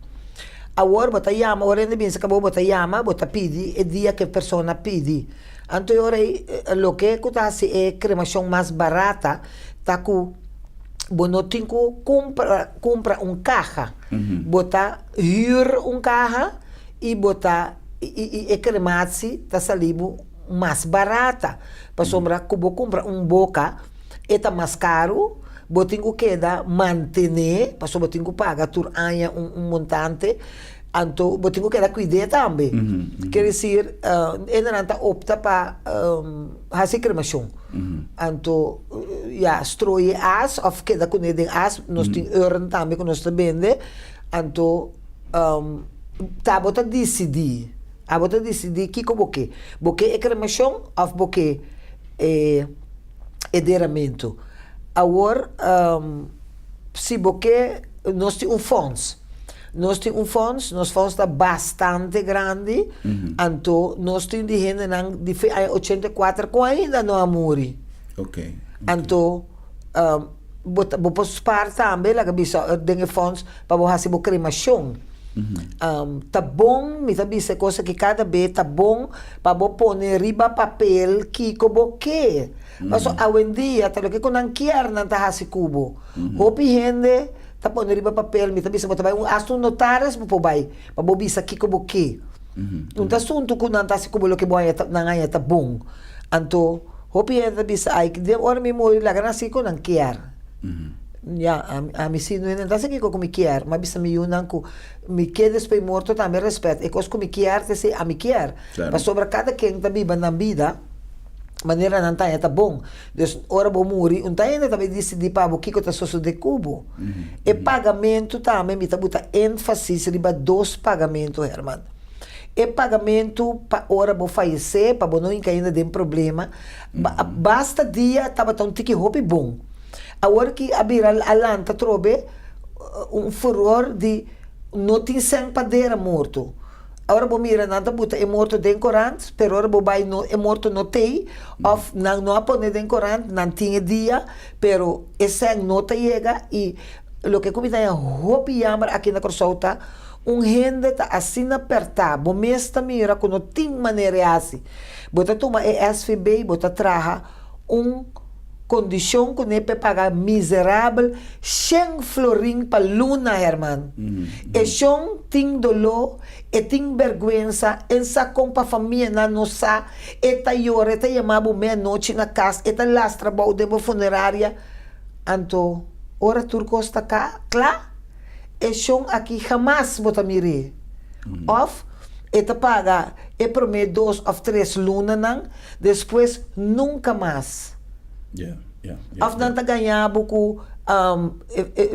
Awor bo ta yama ora hende binse kabo bo ta yama bo ta pidi e dia ku e persona pidi. Anto e ora ei loke ku ta hasi e kremashon mas barata ta ku bo no tin ku kumpra kumpra un kaha bo ta Huur un kaha y bo ta y e crematie ta sali bo mas barata pasobra ku bo kumpra un boka e ta mas karu bo tin ku keda mantene pasobra bo tin ku paga tur aña un montante anto bo tin ku keda kuid'é tambe kier desir hendenan ta opta pa hasi cremashon anto ya stroi e as of keda kuné den as nos tin urn tambe ku nos ta bende. Anto, ta bo ta disidí, abo ta disidí kiko bo ke. Bo ke e kremashon òf bo ke e e deramentu. Awor, si bo ke, nos tin un fòns. Nos tin un fòns, nos fòns ta bastante grandi, anto nos tin di hendenan di fe aña 84 ku ainda no a muri. Anto. Bo ta bo por spaar tambe laga bisa den e fonds pa bo hasi bo cremacion. Ta bon mi ta bisa e cosa aki cada be ta bon pa bo pone riba papel kico bo ke. Paso awendia ta loke cu nan kier nan ta hasi cu bo. Hopi hende ta pone riba papel mi ta bisa bo ta bay un hasta un notaris bo por bay pa bo bisa kico bo ke. Un ta asunto cu nan ta hasi cu bo loke bo haña nan haña ta bon. Anto hopi hende ta bisa ay den ora mi muri laga nan hasi kiko nan kier. Ya ami si no hende ta hasi kiko ku mi kier. Mi a bisa mi yunan ku mi ke despues morto tambe respet e kos ku mi kier ta esei ami kier. Pasobra kada ken ta biba nan bida manera nan ta haña ta bon. Dus ora bo muri un ta hende ta bay disidi pa bo kiko ta sosode ku bo. E pagamentu tambe mi ta buta enfasis riba dos pagamentu Herman. E pagamentu pa ora bo fayesé, pa bo no hinka ainda den problema, basta dia tabata un tiki hopi bon. Awor ki a bira a lanta atrobe un furor di no tin sèn pa dera morto. Ora bo mira nan ta buta e morto den korant, pero ora bo bai no e morto no t'ei, òf nan no a pone den korant, nan tin e dia, pero e sèn no ta yega i loke ku mi ta haña hopi yamber aki na Kòrsou ta, Un hende ta asina pertá, bo mes ta mira ku no tin manera e hasi. Bo ta tuma e SVB, bo ta traha un kondishon kuné p'e paga miserabel shen florin pa luna, Herman. E shon tin doló, e tin bèrgwensa, e sa kon pa famianan no sa, e ta yora, e ta yama bo meanochi na kas, e ta lastra bou den bo funeraria. Anto, ora tur kos ta kla, E shon aki hamas bo ta mir'é. Òf e ta paga e promé dos òf tres lunanan, despues nunka mas. Òf nan ta gaña bo ku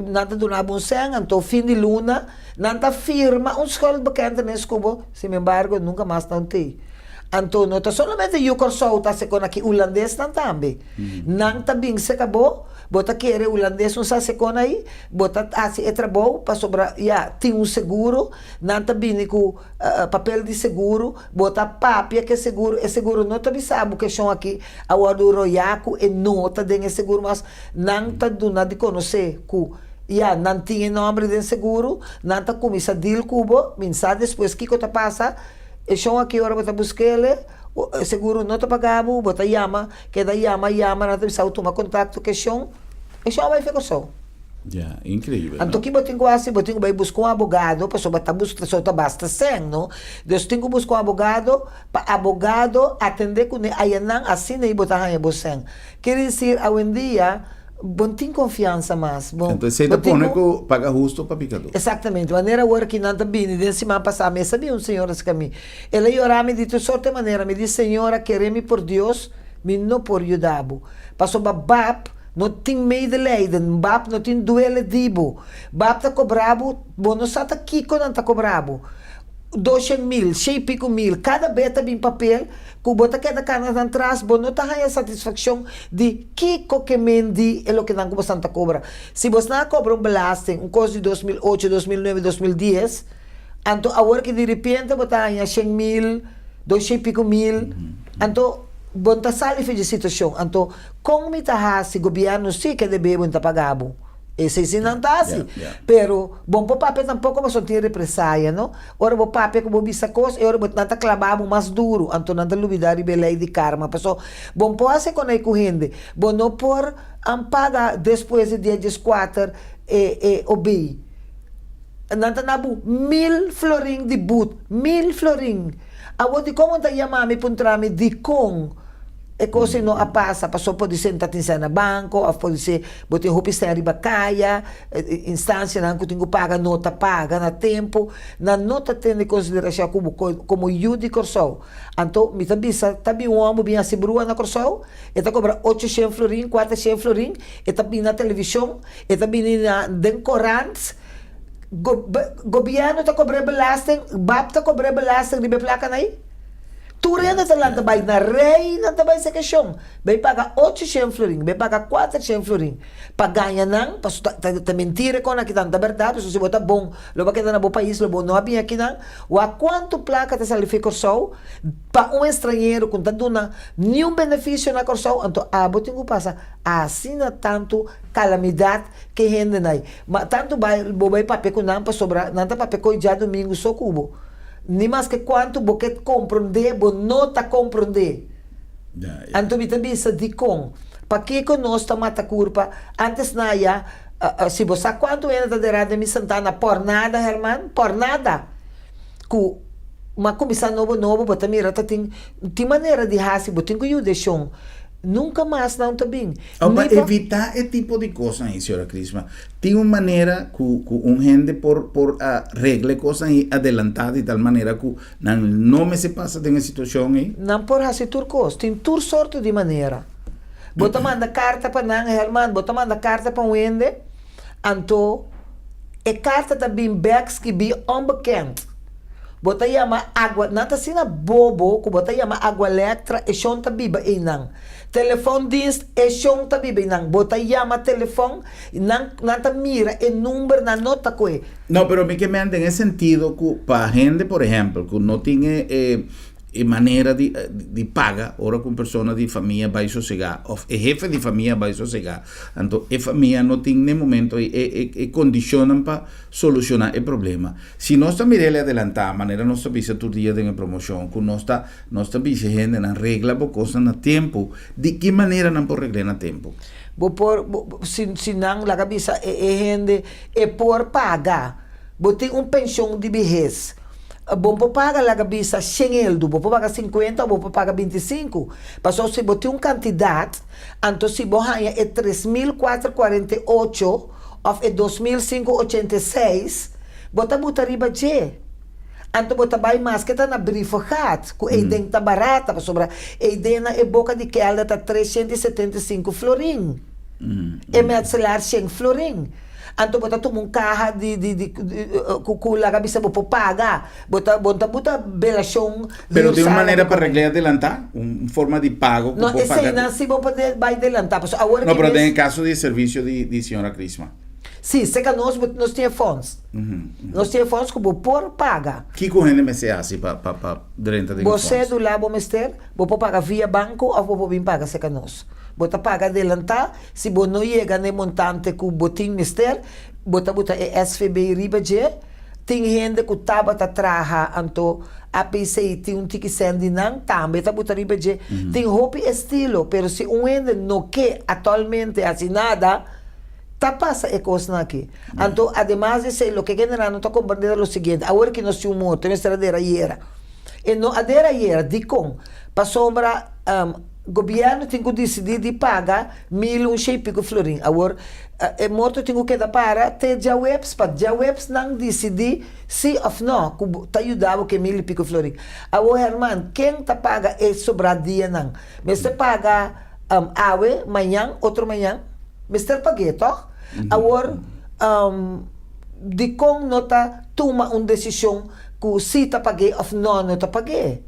nan ta duna bo un sèn, anto fin di luna nan ta firma un schuldbekentenis ku bo, sinembargo nunka mas nan t'ei. Anto no ta solamente yu Kòrsou ta hasi kon aki, hulandesnan tambe. Nan ta bin seka bo, bo ta kere hulandes un sa sekon ai, bo ta hasi e trabou pasobra ya tin un seguro, nan ta bini ku papel di seguro, bo ta papia ku e seguro, e seguro no ta bisa bo keshon aki a wòrdu royá ku e no ta den e seguro mas nan ta duna di konosé ku ya nan tin e nòmber den seguro, nan ta kuminsá deal ku bo, minsa despues kiko ta pasa. E shon aki ora bo ta busk'el, e seguro no ta paga bo, bo ta yama, keda yama, yama, nan ta bisa bo tuma kontakto ku e shon, e shon a bai fe Kòrsou. Ya, inkreibel, no? Anto ki bo tin ku hasi? Bo tin ku bai buska un abogado, pasobra bo ta buska so ta basta sèn, no? Dus tin ku buska un abogado, pa abogado atendé kuné ayanan, asina ei bo ta haña bo sèn. Ker desir, awendia bo no tin konfiansa mas. Bo, Entonces esei bo ta tin pone ku. ku paga husto pa pikadó. Exactamente. Manera awor ki nan ta bini den siman pasá mi a sabí un señora cerca mi. El a yora mi di tur sorte manera. Mi di, Señora, kere mi por Dios, mi no por yuda bo. Pasobra bab no tin medelijden, bab no tin duele di bo. Bab ta kobra bo, bo no sa ta kiko nan ta kobra bo. 200.000, shei pico mil, kada be ta bin papel ku bo ta keda kana nan tras, bo no ta haña satisfakshon di kiko ke men di e loke nan ku bosan ta kobra. Si bosnan a kobra un belasting, un kos di 2008, 2009, 2010, Anto awor ki diripiente bo ta haña 100.000, 200 i piko mil, anto bo no ta sali for dje situashon. Anto kon mi ta hasi? Gobièrnu si ke debe bo, no ta paga bo. Esei si nan ta hasi. Pero bo no por papia tampoko pasobra tin represaya, no? Ora bo papia ku bo bisa kos, e ora bo nan ta klaba bo mas duru, anto nan ta lubida riba e lei di karma. Pasobra bo no por hasi kon ei ku hende. Bo no por paga despues di dia 14 e e obei. Nan ta na bo 1000 florin di but, 1000 florin. Awor dikon bo ta yama mi puntra mi dikon e kos ei no a pasa? Pasobra por ser ta tin sèn na banko òf por ser bo tin hopi sèn riba kaya, instansianan ku tin ku paga no ta paga na tempu. Nan no ta tene konsiderashon ku bo komo yu di Kòrsou. Anto mi ta bisa ta bin un hòmber bin hasi brua na Kòrsou, e ta kobra 800 florin, 400 florin, e ta bin na televishon, e ta bini na den korant. Gobièrnu ta kobra e belasting, BAP ta kobra e belasting riba e plakanan ei. Tur hende ta lanta bai na rei, nan ta bai sekeshon, bai paga 800 florin, bai paga 400 florin pa gaña nan, pasobra ta ta mentira e kon aki ta bèrdat, pasobra si bo ta bon lo bo a keda na bo pais, lo bo no a bini akinan. Wak kuantu plaka ta sali for Kòrsou pa un estranhero ku no ta duna niun benefisio na Kòrsou, anto abo tin ku pasa asina tantu kalamidat ke hendenan ei. Ma tantu bai bo bai papia ku nan pasobra nan ta papia koe djadumingu so ku bo. Ni maske kuantu bo ke komprondé, bo no ta komprondé. Anto mi ta bisa dikon? Pakiko nos ta mata kurpa? Antes na ya, si bo sa kuantu hende ta derá den mi santana por nada, herman, por nada. Ku m'a kuminsá nobo nobo, bo ta mira ta tin tin manera di hasi, bo tin ku yuda e shon. Nunka mas nan ta bin. O pa evitá e tipo di kosnan ei, señora Crisma, tin un manera ku ku un hende por por a regla e kosnan ei adelantá di tal manera ku nan no mester pasa den e situashon ei? Nan por hasi tur kos. Tin tur sorto di manera. Bo ta manda karta pa nan, Herman, bo ta manda karta pa un hende, anto e karta ta bin bèk skibí onbekend. Bo ta yama agua, nan ta asina bobo ku bo ta yama Agualectra, e shon ta biba einan. Telefoondienst, e shon ta biba einan. Bo ta yama telefon, nan nan ta mira e number, nan no ta kohe. No, pero mi ke men den e sentido ku pa hende, por ehempel, ku no tin e e e manera di di paga ora ku un persona di famia bai sosegá òf e hefe di famia bai sosegá, anto e famia no tin n'e momento ei e e e kondishonnan pa solushoná e problema. Si nos ta mira el adelantá, manera nos ta bisa tur dia den e promoshon, ku nos ta nos ta bisa e hendenan regla bo kosnan na tempu, di ki manera nan por regl'é na tempu? Bo por, si si nan laga bisa e e hende e por paga, bo tin un penshon di bihes, Bo por paga laga bisa shen eldu, bo por paga 50 o bo por paga 25. Pasobra si bo tin un kantidat, anto si bo haña e 3448 òf e 2586, bo ta buta riba dje. Anto bo ta bai maske ta na Brievengat, ku eiden ta barata, pasobra eiden na e boka di kèlder ta 375 florin. E metselaar 100 florin. Anto bo ta tuma un kaha di di di ku ku laga bisa bo por paga. Bo ta bo ta buta belashon Pero tin un manera pa regl'é adelantá? Un forma di pago ku No, bo paga? eseinan si bo por bai delantá. Pasobra awor No, pero den e kaso di e servisio di di señora Crisma. Si, serka nos bo nos tin e fonds. Nos tin e fonds ku bo por paga. Kiko hende mester hasi pa pa pa drenta den e Bo fonds? sédula bo mester, bo por paga via banko òf bo por bin paga serka nos. Bo ta paga adelantá. Si bo no yega na e montante ku bo tin mester, bo ta buta e SVB riba dje. Tin hende ku tabata traha anto APC tin un tiki sèn di nan tambe ta buta riba dje. Tin hopi estilo, pero si un hende no ke aktualmente hasi nada, ta pasa e kosnan aki. Anto ademas di esei loke genera no ta komprende ta lo siguiente, awor ki nos tin un moto e mester a dera ayera. E no a dera ayera, dikon? Pasobra Gobierno tin cu dicidi di paga mil un shei pico florin. Awor, e morto tin cu keda para te djaweps pa djaweps nan dicidi si of no cu ta yuda bo cu e mil y pico florin. Awor Herman, ken ta paga e sobra dianan? Mester paga awe, mañan, otro mañan? Mester pag'é, toch? Awor, dicon no ta tuma un decision cu si ta pag'é of no no ta pag'é?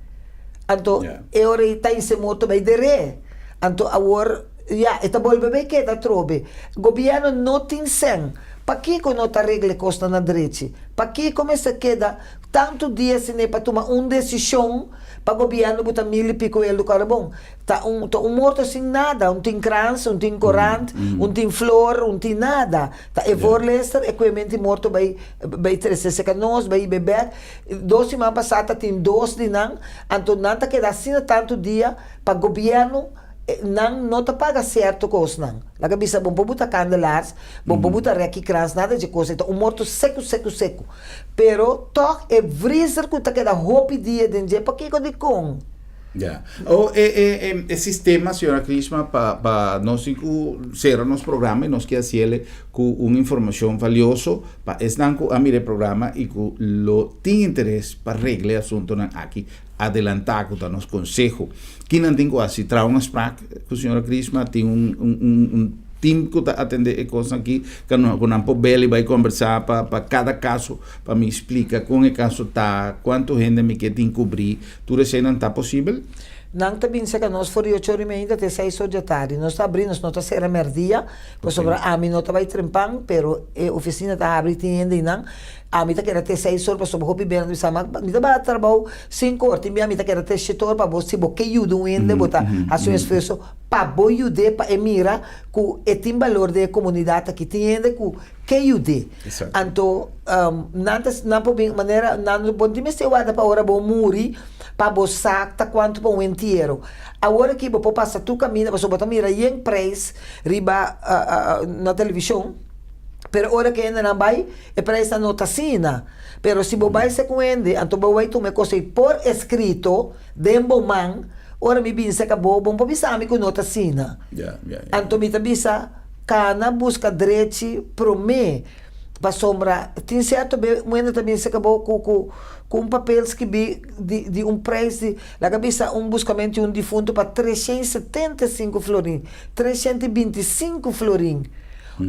Anto e ora ei ta inse morto bai der'é. Anto awor, ya, e ta bolbe bai keda atrobe. Gobièrnu no tin sèn. Pakiko no ta regla e kosnan na drechi? Pakiko mester keda tantu dia asina pa tuma un desishon pa gobièrnu buta mil i piko eldo karbon? Ta un ta un morto sin nada, un tin krans, un tin korant, un tin flor, un tin nada. Ta e voorleester e kuementi morto bai bai trese seka nos, bai hiba e bèk. Dos siman pasá ta tin dos di nan, anto nan ta keda asina tantu dia pa gobièrnu nan no ta paga sierto kosnan. Laga bisa bo por buta kandelaars, bo por buta rèki krans, nada dje kos ei. Ta un morto seku seku seku. Pero tòg e vriezer ku ta keda hopi dia den dje, pakiko dikon? Ya. O e e e e sistema, señora Krishma, pa pa nos tin ku sera nos programa i nos ke hasiele ku un informashon valioso pa esnan ku a mira e programa i ku lo tin interes pa regla e asuntonan aki adelantá ku ta nos konseho. Kinan tin ku hasi? Traha un afsprak ku señora Krishma, tin un un un un team ku ta atendé e kosnan aki ku nan por bel i bai kombersá pa pa kada kaso pa mi splika kon e kaso ta, kuantu hende mi ke tin kubrí. Tur eseinan ta posibel? Nan ta bin seka nos for di ocho ora i meinta te seis or dja tardi. Nos ta abri, nos no ta sera merdia, pasobra ami no ta bai trempan, pero e ofisina ta habri tin hende einan. Ami ta keda te seis or pasobra hopi bia nan ta bisa ma mi ta bai trabou sinku or, tin bia mi ta keda te shete or pa bo si bo ke yuda un hende bo ta hasi un esfuerso pa bo yud'é pa e mira ku e tin balor den e komunidat aki. Tin hende ku ke yud'é. Anto nan ta nan por bin manera nan bo no tin mester warda pa ora bo muri pa bo sa ta kuantu pa un entiero. Awor aki bo por pasa tur kaminda pasobra bo ta mira yen preis riba na televishon pero ora ku hendenan bai e preisnan no ta asina. Pero si bo bai segun hende anto bo bai tuma e kos ei por eskrito den bo man ora mi bin seka bo bo no por bisa mi ku no ta asina. Anto mi ta bisa. Kana buska drechi promé, pasobra tin sierto be muhende ta bin seka bo ku ku ku un papel skibí di di un preis di laga bisa un buskamentu di un difuntu pa 375 florin, 325 florin.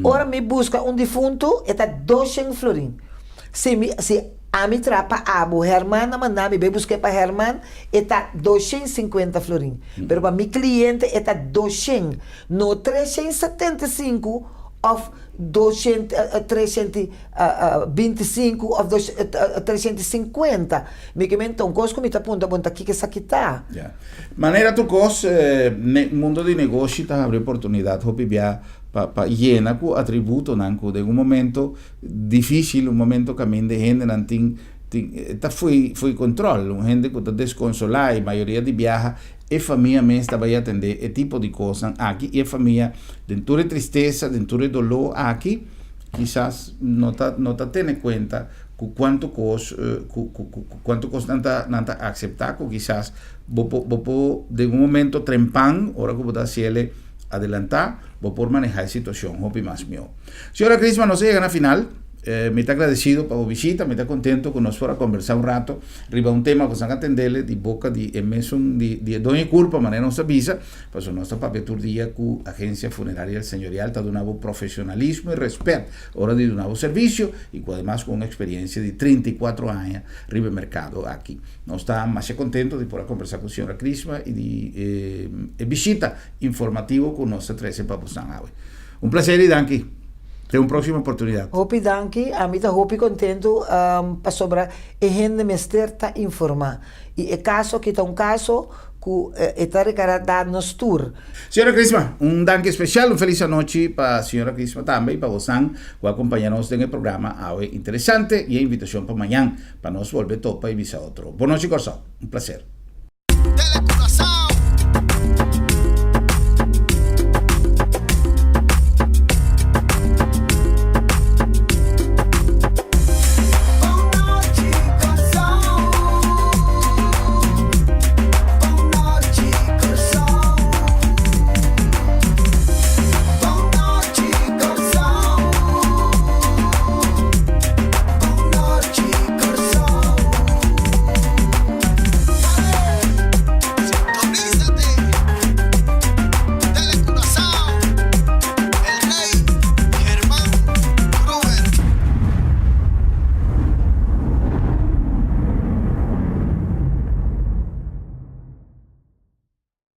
Ora mi buska un difuntu e ta 200 florin. Si mi si ami traha pa abo Herman a manda mi bai busk'é pa Herman e ta 250 florin, pero pa mi kliente e ta 200. No 375 of 325 of 350. Mi ke men ta un kos ku mi ta puntra bo ta kiko esaki ta. Ya. Manera tur kos, mundo di negoshi ta habri oportunidat hopi bia pa pa yena ku atributonan ku den un momento dificil, un momento kaminda e hendenan tin tin ta fo'i fo'i control, un hende ku ta desconsolá i mayoria di biaha E famia mes ta bai atendé e tipo di kosnan aki i e famia den tur e tristesa, den tur e doló aki kisas no ta no ta tene kuenta ku kuantu kos ku ku ku kuantu kos nan ta nan ta akseptá ku kisas bo por bo por den un momento trempan ora ku bo ta hasiel adelantá bo por manehá e situashon hopi mas mihó. Señora Crisma nos a yega na final. Mi ta agradecido pa bo bishita, mi ta contento cu nos por a conversa un rato riba un tema cu nos a atendele di boca di e mesun di di e doño e curpa manera nos ta bisa, pasobra nos ta papia tur dia cu Agencia Funeraria El Señorial ta duna bo profesionalismo y respet ora di duna bo servicio y cu ademas cu un experiencia di 34 aña riba e mercado aki. Nos ta masha contento di por a conversa cu señora Crisma y di e bishita informativo cu nos ta trece pa bosnan awe. Un placer y danki. Te un próximo oportunidad. Hopi danki, ami ta hopi kontentu pasobra e hende mester ta informá i e kaso aki ta un kaso ku e ta rekará nos tur. Señora Crisma, un danki especial, un feliz anochi pa señora Crisma tambe y pa bosan cu a acompaña nos den e programa awe interesante y e invitacion pa mañan pa nos bolbe topa y bisa otro. Bon nochi Corsou, un placer.